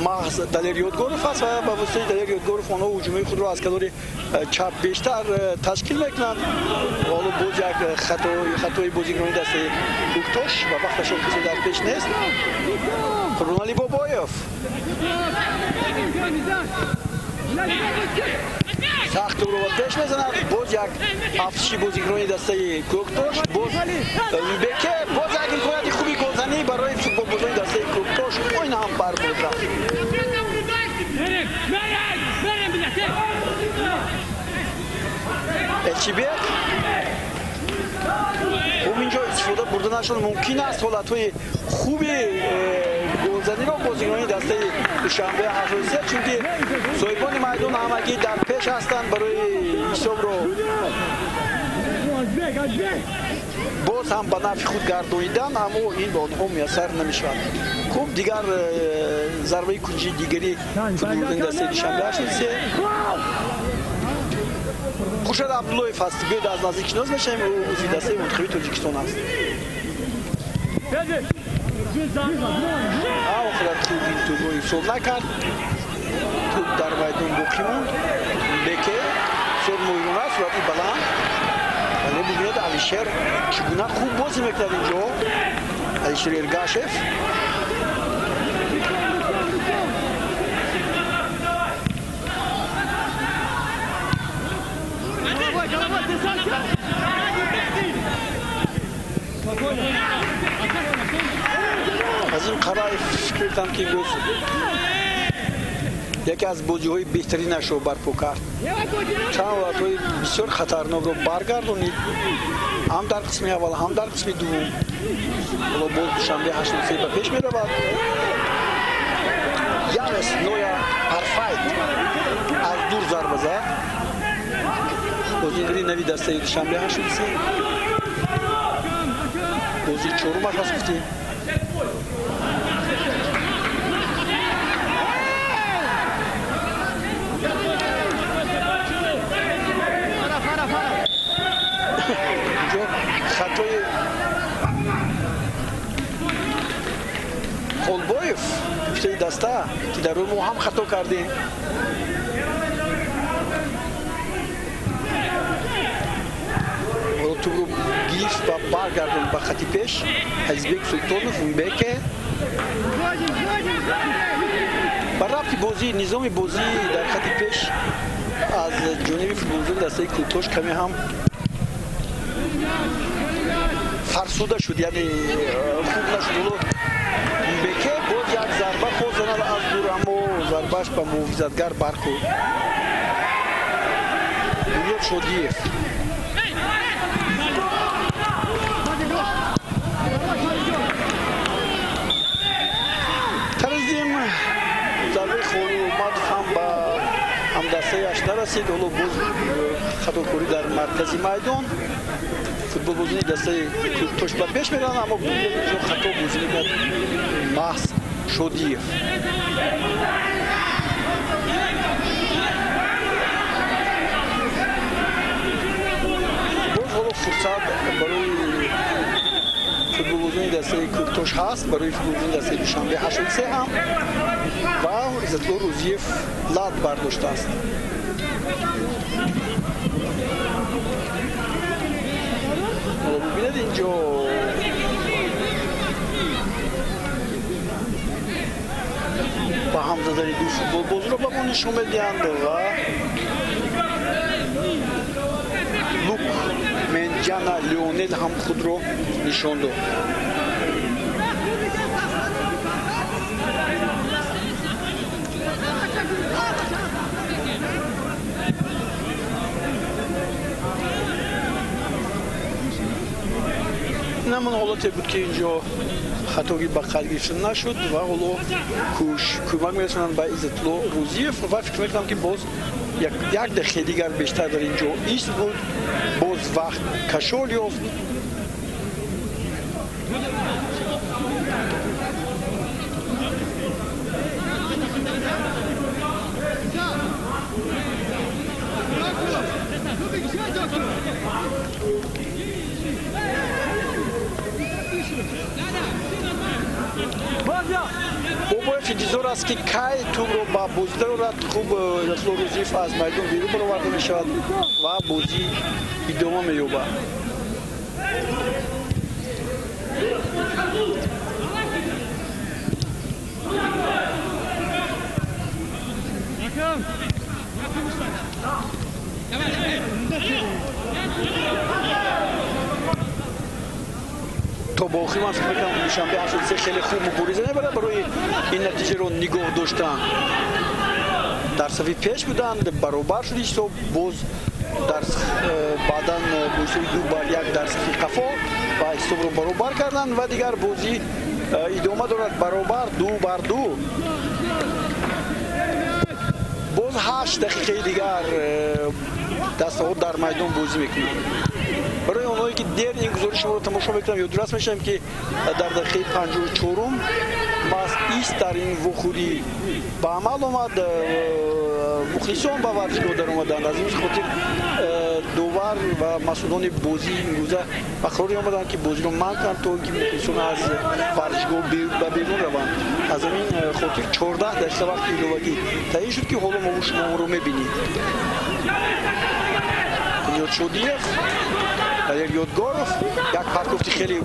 маҳз Далер Ёдгоров аст ва ба воситаи Далер Ёдгоров онҳо ҳуҷуми худро аз канори чап бештар ташкил мекунанд. Ҳоло боз як хатои бозигарони дастаи Кӯктош ва вақташон касе дар пеш нест. Қурбонали Бобоев сахт ӯро ба пеш мезанад. Боз як афтиши бозигарони дастаи Кӯктош, боз Беке, боз як имконияти хуби голзанӣ барои футболбозони дастаи Кӯктош. Ин ҳам барбод рафт. Элчибек хуб инҷо истифода бурданашон мумкин аст. Ҳолатҳои хуби голзаниро бозигарони дастаи Душанбе 83, чунки соҳибони майдон ҳамагӣ дар пеш ҳастанд барои ҳисобро боз ҳам ба нафъи худ гардонидан, аммо ин ба онҳо муяссар намешавад. Хуб, дигар зарбаи кунҷии дигари футболбозони дастаи Душанбе 83. Хуршед Абдуллоев аст. Биёед аз наздик шинос мешавем. Ӯ узви дастаи мунтахаби Тоҷикистон аст. Охират хуб ин тӯбро ирсол накард. Тӯб дар майдон боқӣ монд. Беке бисёр моҳирона, суръати баланд. Вале бибинед, Алишер чӣ гуна хуб бозӣ мекунад инҷо. Алишер Эргашев. Азим Қараев фикр мекунам, ки имрӯз яке аз бозиҳои беҳтаринашро барпо кард. Чанд ҳолатҳои бисёр хатарнокро баргардонид, ҳам дар қисми аввал, ҳам дар қисми дуввум. Ҳоло боз Душанбе 83 ба пеш меравад. Янес Ноя Парфайт аз дур зарба зад. Бозигари нави дастаи Душанбе 83. Бозии чорумаш аст, гуфтем. Инҷо хатои Холбоев, капитани даста, ки дар рӯи мо ҳам хато кардем. Тӯбро гирифт ва баргардонд ба хати пеш. Азизбек Султонов, Мбеке. Ба рафти бозӣ, низоми бозӣ дар хати пеш аз ҷониби футболбозони дастаи Кӯктош каме ҳам фарсуда шуд, яъне хуб нашуд. Ҳоло Мбеке боз як зарба хост занад аз дур, аммо зарбааш ба муҳофизатгар бархӯрд. Бунёд Шодиев. Таразим зарбаи Холмадов ҳам ба ҳамдастаяш нарасид. Ҳоло боз хатокорӣ дар маркази майдон. Футболбозони дастаи Кӯктош ба пеш мераванд, аммо инҷо хато бозӣ мекунад маҳз Шодиев. Боз ҳоло фурсат барои футболбозони дастаи Кӯктош ҳаст, барои футболбозони дастаи Душанбе 83 ҳам, ва Иззатулло Рӯзиев лат бардоштааст. Ҳоло бибинед, инҷо ба ҳам задани ду футболбозро ба мо нишон медиҳанд ва Лук Менҷана Леонел ҳам худро нишон дод. Ин ҳамон ҳолате буд, ки инҷо хатогӣ ба қайд гирифта нашуд ва ҳоло кӯмак мерасонанд ба Иззатулло Рӯзиев ва фикр мекунам, ки боз як дақиқаи дигар бештар дар ин ҷо ист буд, боз вақт кашол ёфт. Интизор аст, ки кай тӯбро ба бозӣ дарорад. Хуб, Расулло Рӯзиев аз майдон берун бароварда мешавад ва бозӣ идома меёбад. То ба охир ман фикр мекунам, ки Душанбе 83 хеле хуб мубориза мебарад барои ин натиҷаро нигоҳ доштан. Дар сафи пеш буданд, баробар шуд ҳисоб, боз дар баъдан бо ҳисоби 2-1 дар сафи қафо ва ҳисобро баробар карданд ва дигар бозӣ идома дорад, баробар 2-2. Боз 8 дақиқаи дигар дастаҳо дар майдон бозӣ мекунанд. Барои онҳое, ки дер ин гузориши шуморо тамошо мекунам, ёдрас мешавем, ки дар дақиқаи 54-ум маҳз ист дар ин вохӯрӣ ба амал омад. Мухлисон ба варзишгоҳ даромаданд. Аз ин хотир довар ва масъулони бозӣ имрӯза ба қароре омаданд, ки бозиро манъ кунанд, то ин ки мухлисон аз варзишгоҳ ба берун раванд. Аз ҳамин хотир 14 дақиқа вақти иловагӣ таъин шуд, ки ҳоло мо шумо онро мебинед. Бунёд Шодиев, Далер Ёдгоров, як паркуфти хеле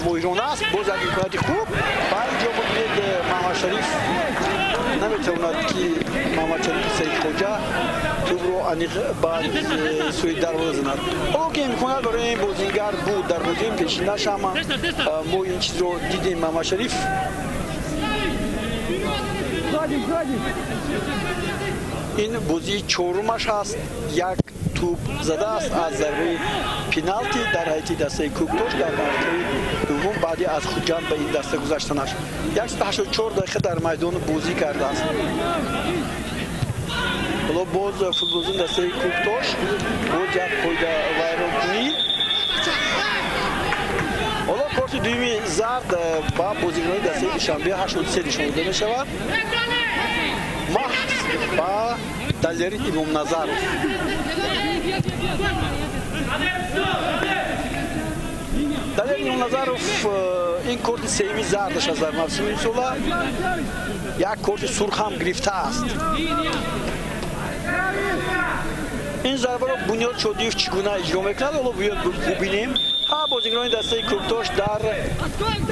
моҳирона аст, боз як имконияти хуб ва инҷо бубинед, Маҳмадшариф наметавонад, ки Маҳмадшариф Саидхоҷа тӯбро аниқ ба сӯи дарвоза занад. Ҳоло ки имконият барои ин бозингар буд, дар бозии пешинаш ҳам мо ин чизро дидем. Маҳмадшариф ин бозии чорумаш аст, як тӯб задааст аз зарбаи пеналти дар ҳайати дастаи Кӯктош дар марҳилаи дуввум баъди аз Хуҷанд ба ин даста гузаштанаш. 184 дақиқа дар майдон бозӣ кардааст. Ҳоло боз футболбозони дастаи Кӯктош боз як қоида вайронкунӣ. Ҳоло корти дуюми зард ба бозигарони дастаи Душанбе 83 нишон дода мешавад, маҳз ба Далери Имомназаров. Далер Имомназаров ин корти сеюми зардаш аст дар мавсими имсола, як корти сурх ҳам гирифтааст. Ин зарбаро Бунёд Шодиев чӣ гуна иҷро мекунад, ҳоло бояд бубинем. Ҳа, бозигарони дастаи Кӯктош дар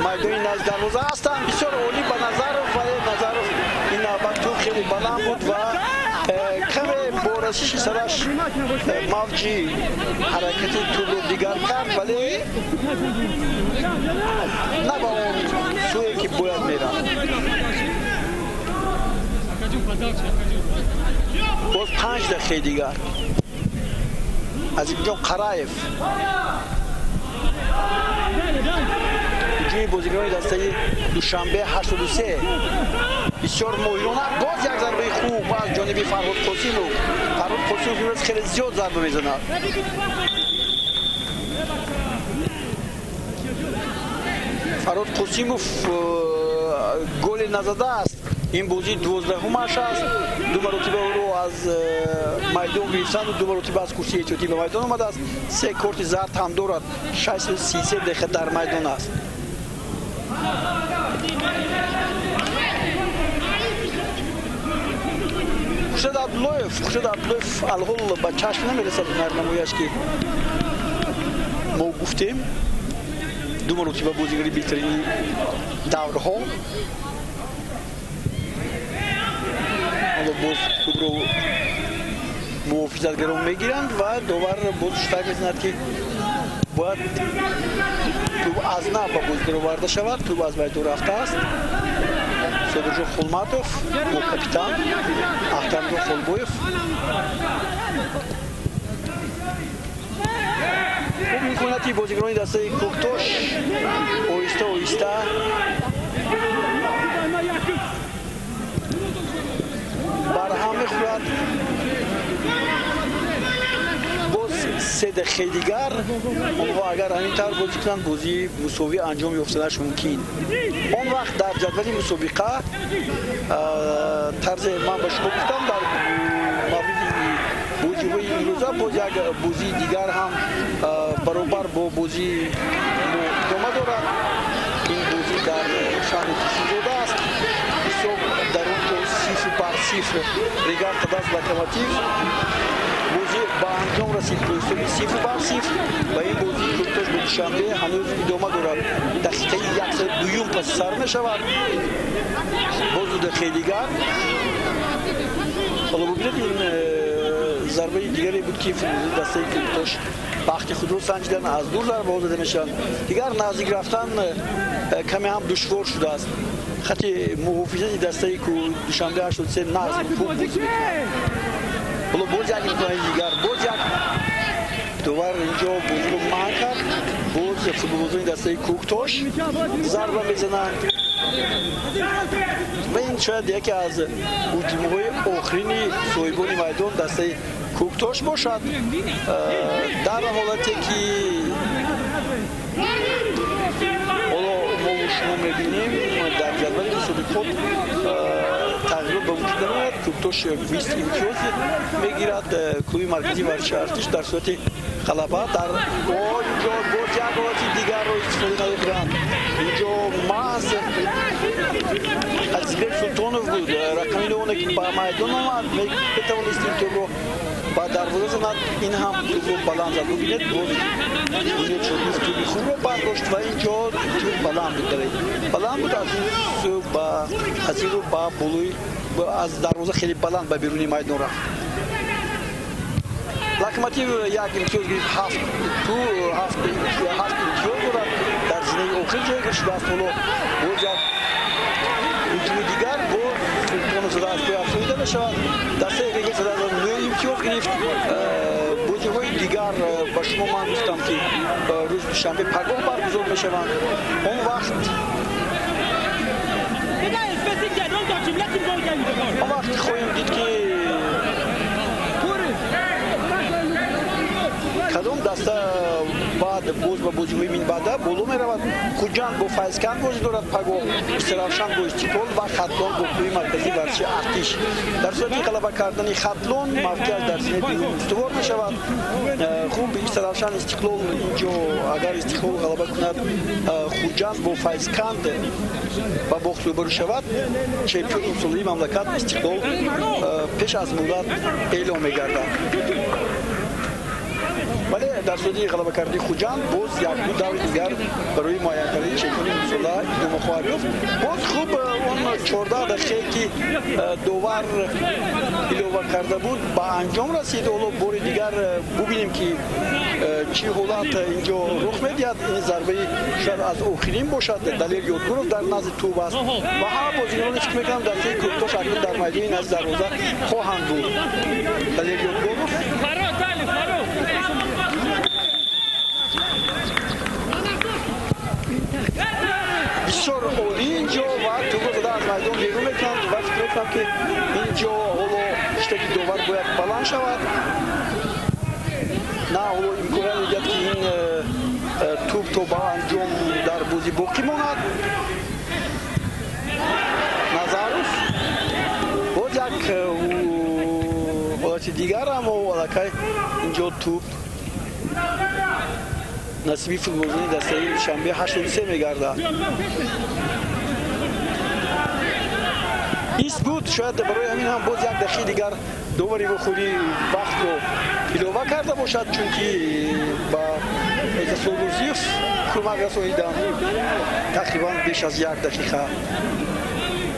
майдони назди дарвоза ҳастанд. Бисёр олӣ ба Назаров, вале Назаров ин навбат тӯб хеле баланд буд ва каме бо расиши сараш мавҷи ҳаракати тӯбро дигар кард, вале на ба он сӯе, ки бояд мерафт. Боз 5 дақиқаи дигар. Азимҷон Қараев, ҳуҷуми бозигарони дастаи Душанбе 83 бисёр моҳирона. Боз як зарбаи хуб аз ҷониби Фарҳод Қосимов. Фарҳод Қосимов имрӯз хеле зиёд зарба мезанад. Фарҳод Қосимов голе назадааст. Ин бозӣ 12-умаш аст. Ду маротиба ӯро аз майдон гирифтанд, ду маротиба аз курсии эҳтиётӣ ба майдон омадааст. Се корти зард ҳам дорад. 633 дақиқа дар майдон аст. Хуршед Абдуллоев, Хуршед Абдуллоев алҳол ба чашм намерасад ҳунарнамояш, ки мо гуфтем ду маротиба бозигари беҳтарини даврҳо. Ҳоло боз тӯбро муҳофизатгарон мегиранд ва довар боз шутак мезанад, ки бояд тӯб аз нав ба бозӣ дароварда шавад. Тӯб аз майдон рафтааст. Содирҷон Хулматов бо капитан Ахтамҷон Холбоев. Хуб, имконияти бозигарони дастаи Кӯктош оҳиста оҳиста барҳам мехӯрад. Боз 3 дақиқаи дигар онҳо агар ҳамин тавр бозӣ кунанд, бозии мусовӣ анҷом ёфтанаш мумкин. Он вақт дар ҷадвали мусобиқа, тарзе ман ба шумо гуфтам, дар мавриди бозиҳои имрӯза боз як бозии дигар ҳам баробар бо бозии мо идома дорад. Ин бозӣ дар шаҳри Турсунзода аст. Ҳисоб 0 Регар ТадАЗ Локомотив. Бозӣ ба анҷом расид бо ҳисоби 0-0 ва ин бозии Кӯктош бо Душанбе ҳанӯз идома дорад. Дақиқаи 102 паси сар мешавад. Боз 2 дақиқаи дигар. Ҳоло бубинед, ин зарбаи дигаре буд ки дастаи Кӯктош бахти худро санҷидан, аз дур зарбаҳо зада мешаванд. Дигар наздик рафтан каме ҳам душвор шудааст. Хати муҳофизати дастаи Душанбе 83 нағз хуб бозӣ мекунад. Ҳоло боз як имкони дигар, боз як довар инҷо бозиро манъ кард. Боз футболбозони дастаи Кӯктош зарба мезананд ва ин шояд яке аз ҳуҷумҳои охирини соҳибони майдон дастаи Кӯктош бошад. Дар ҳолате ки ҳоло мо шумо мебинем, дар ҷадвали мусобиқот тағйирот ба вуҷуд намеояд. Кӯктош 20 имтиёз мегирад. Клуби марказии варзиши Артиш дар сурати ғалаба дар инҷо боз як ҳолати дигарро истифода намебаранд. Инҷо маҳз Азизбек Султонов буд, рақами оне ки ба майдон омад, метавонист ин тӯбро ба дарвоза занад. Ин ҳам тӯбро баланд зад. Бубинед, боз Бунёд Шодиев тӯби хубро бардошт ва инҷо тӯб баланд буд, баланд буд, аз ин сӯ аз ин рӯ ба болои аз дарвоза хеле баланд ба беруни майдон рафт. Локомотив як имтиёз гирифт, ҳафт имтиёз дорад, дар зинаи охир ҷойгир шудааст. Ҳоло боз як ҳуҷуми дигар бо Султонов зада аз пой афтоида мешавад. Дастаи Регар зада 9 имтиёз гирифт. Бозиҳои дигар ба шумо ман гуфтам ки рӯзи душанбе пагоҳ баргузор мешаванд. Он вақт хоҳем дид ки кадом даста баъд боз ба бозиҳои минбаъда боло меравад. Хуҷанд бо Файзканд бозӣ дорад пагоҳ, Истаравшан бо Истиқлол ва Хатлон бо клуби марказии варзиши Артиш. Дар сурати ғалаба кардани Хатлон мавқеаш дар зинаи дуюм устувор мешавад. Хуб, Истаравшан Истиқлол инҷо агар Истиқлол ғалаба кунад, Хуҷанд бо Файзканд ба бохт рӯбарӯ шавад, чемпиони имсолаи мамлакат Истиқлол пеш аз муҳлат эълон мегардад. Вале дар сурати ғалаба кардани Хуҷанд боз як-ду даври дигар барои муайян кардани чемпиони имсола идома хоҳад ёфт. Боз хуб, он 14 дақиқае ки довар илова карда буд ба анҷом расид. Ҳоло бори дигар бубинем ки чӣ ҳолат инҷо рух медиҳад. Ин зарбаи шояд аз охирин бошад. Далер Ёдгоров дар назди тӯб аст ва ҳама бозигароне фикр мекунам дастаи Кӯктош акнун дар майдони назди дарвоза хоҳанд буд. Далер Ёдгоров бисёр олӣ инҷо ва тӯбро зада аз майдон берун мекунанд ва фикр мекунам ки инҷо ҳоло иштаки довар бояд баланд шавад. На, ҳоло имконият медиҳад ки ин тӯб то ба анҷом дар бозӣ боқӣ монад. Назаров боз як ҳолати дигар, аммо аллакай инҷо тӯб насиби футболбозони дастаи Душанбе 83 мегардад. Ист буд, шояд барои ҳамин ҳам боз як дақиқаи дигар довари вохӯрӣ вақтро илова карда бошад, чунки ба Эзасолрӯзиев кӯмак расониданд тақрибан беш аз як дақиқа.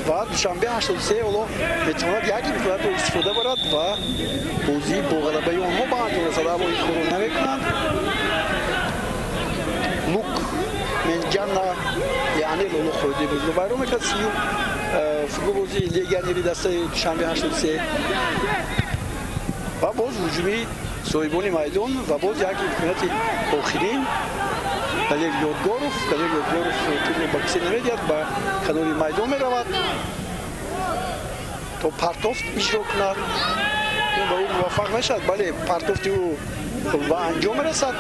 Ва Душанбе 83 ҳоло метавонад як имкониятро истифода барад ва бозӣ бо ғалабаи онҳо ба анҷом расад, аммо ин корро намекунанд. Лук Менҷана яъне Лоло Қоидаи бозиро вайрон мекард. Сиюм футболбози легионери дастаи Душанбе 83 ва боз ҳуҷуми соҳибони майдон ва боз як имконияти охирин. Далер Ёдгоров, Далер Ёдгоров тӯбро ба кисе намедиҳад, ба канори майдон меравад то партофт иҷро кунад. Ба ӯ муваффақ мешавад, бале, партофти ӯ ба анҷом мерасад.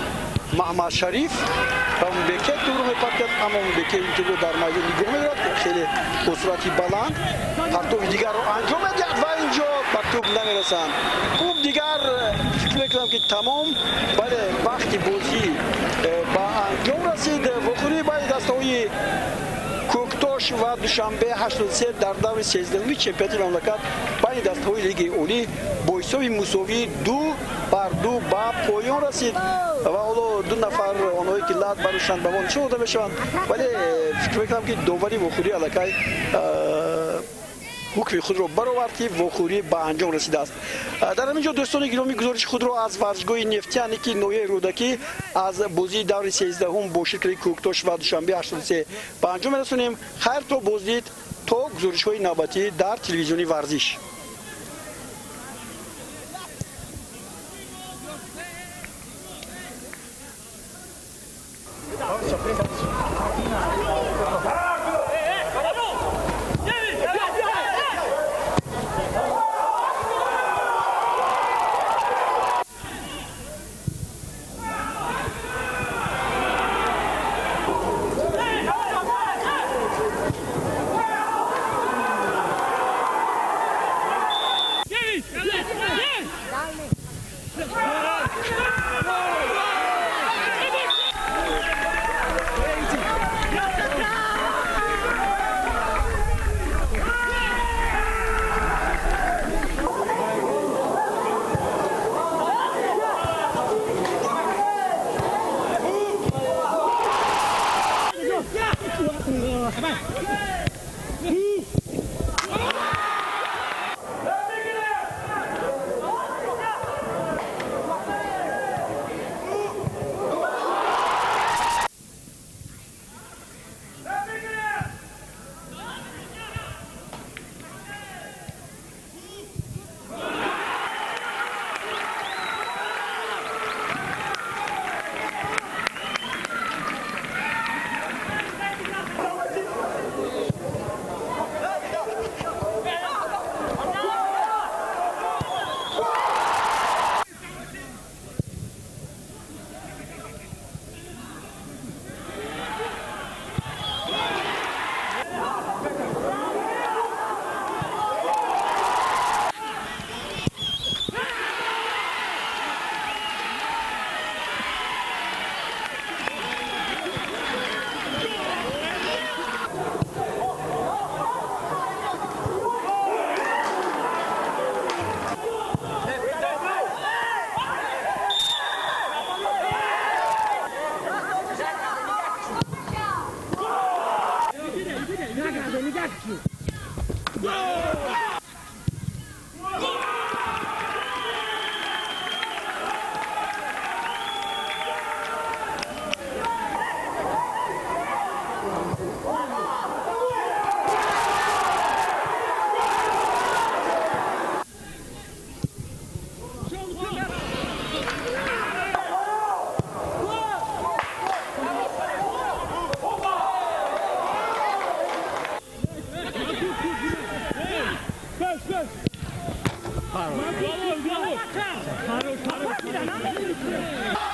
Маҳмад Шариф ва Мубеке тӯбро мепартояд, аммо Мубеке ин тӯбро дар майдон нигоҳ медорад хеле бо суръати баланд. Партофи дигарро анҷом медиҳад ва инҷо ба тӯб намерасанд. Хуб, дигар фикр мекунам ки тамом, бале, вақти бозӣ ба анҷом расид. Вохӯрии байни дастаҳои Кӯктош Кӯктош ва Душанбе 83 дар даври 13-уми чемпионати мамлакат байни дастаҳои Лигаи Олӣ бо ҳисоби мусовии 2-2 ба поён расид ва ҳоло ду нафар онҳое ки лат барӯшанд ба мо нишон дода мешаванд, вале фикр мекунам, ки довари вохӯрӣ аллакай ҳукми худро баровард, ки вохӯрӣ ба анҷом расидааст. Дар ҳамин ҷо, дӯстони гиромӣ, гузориши худро аз варзишгоҳи Нефтяне, ки ноҳияи Рӯдакӣ, аз бозии даври 13-ум бо ширкати Кӯктош ва Душанбе 83 ба анҷом мерасонем. Хайр, то боздид, то гузоришҳои навбатӣ дар телевизиони Варзиш. Хорош, хорош.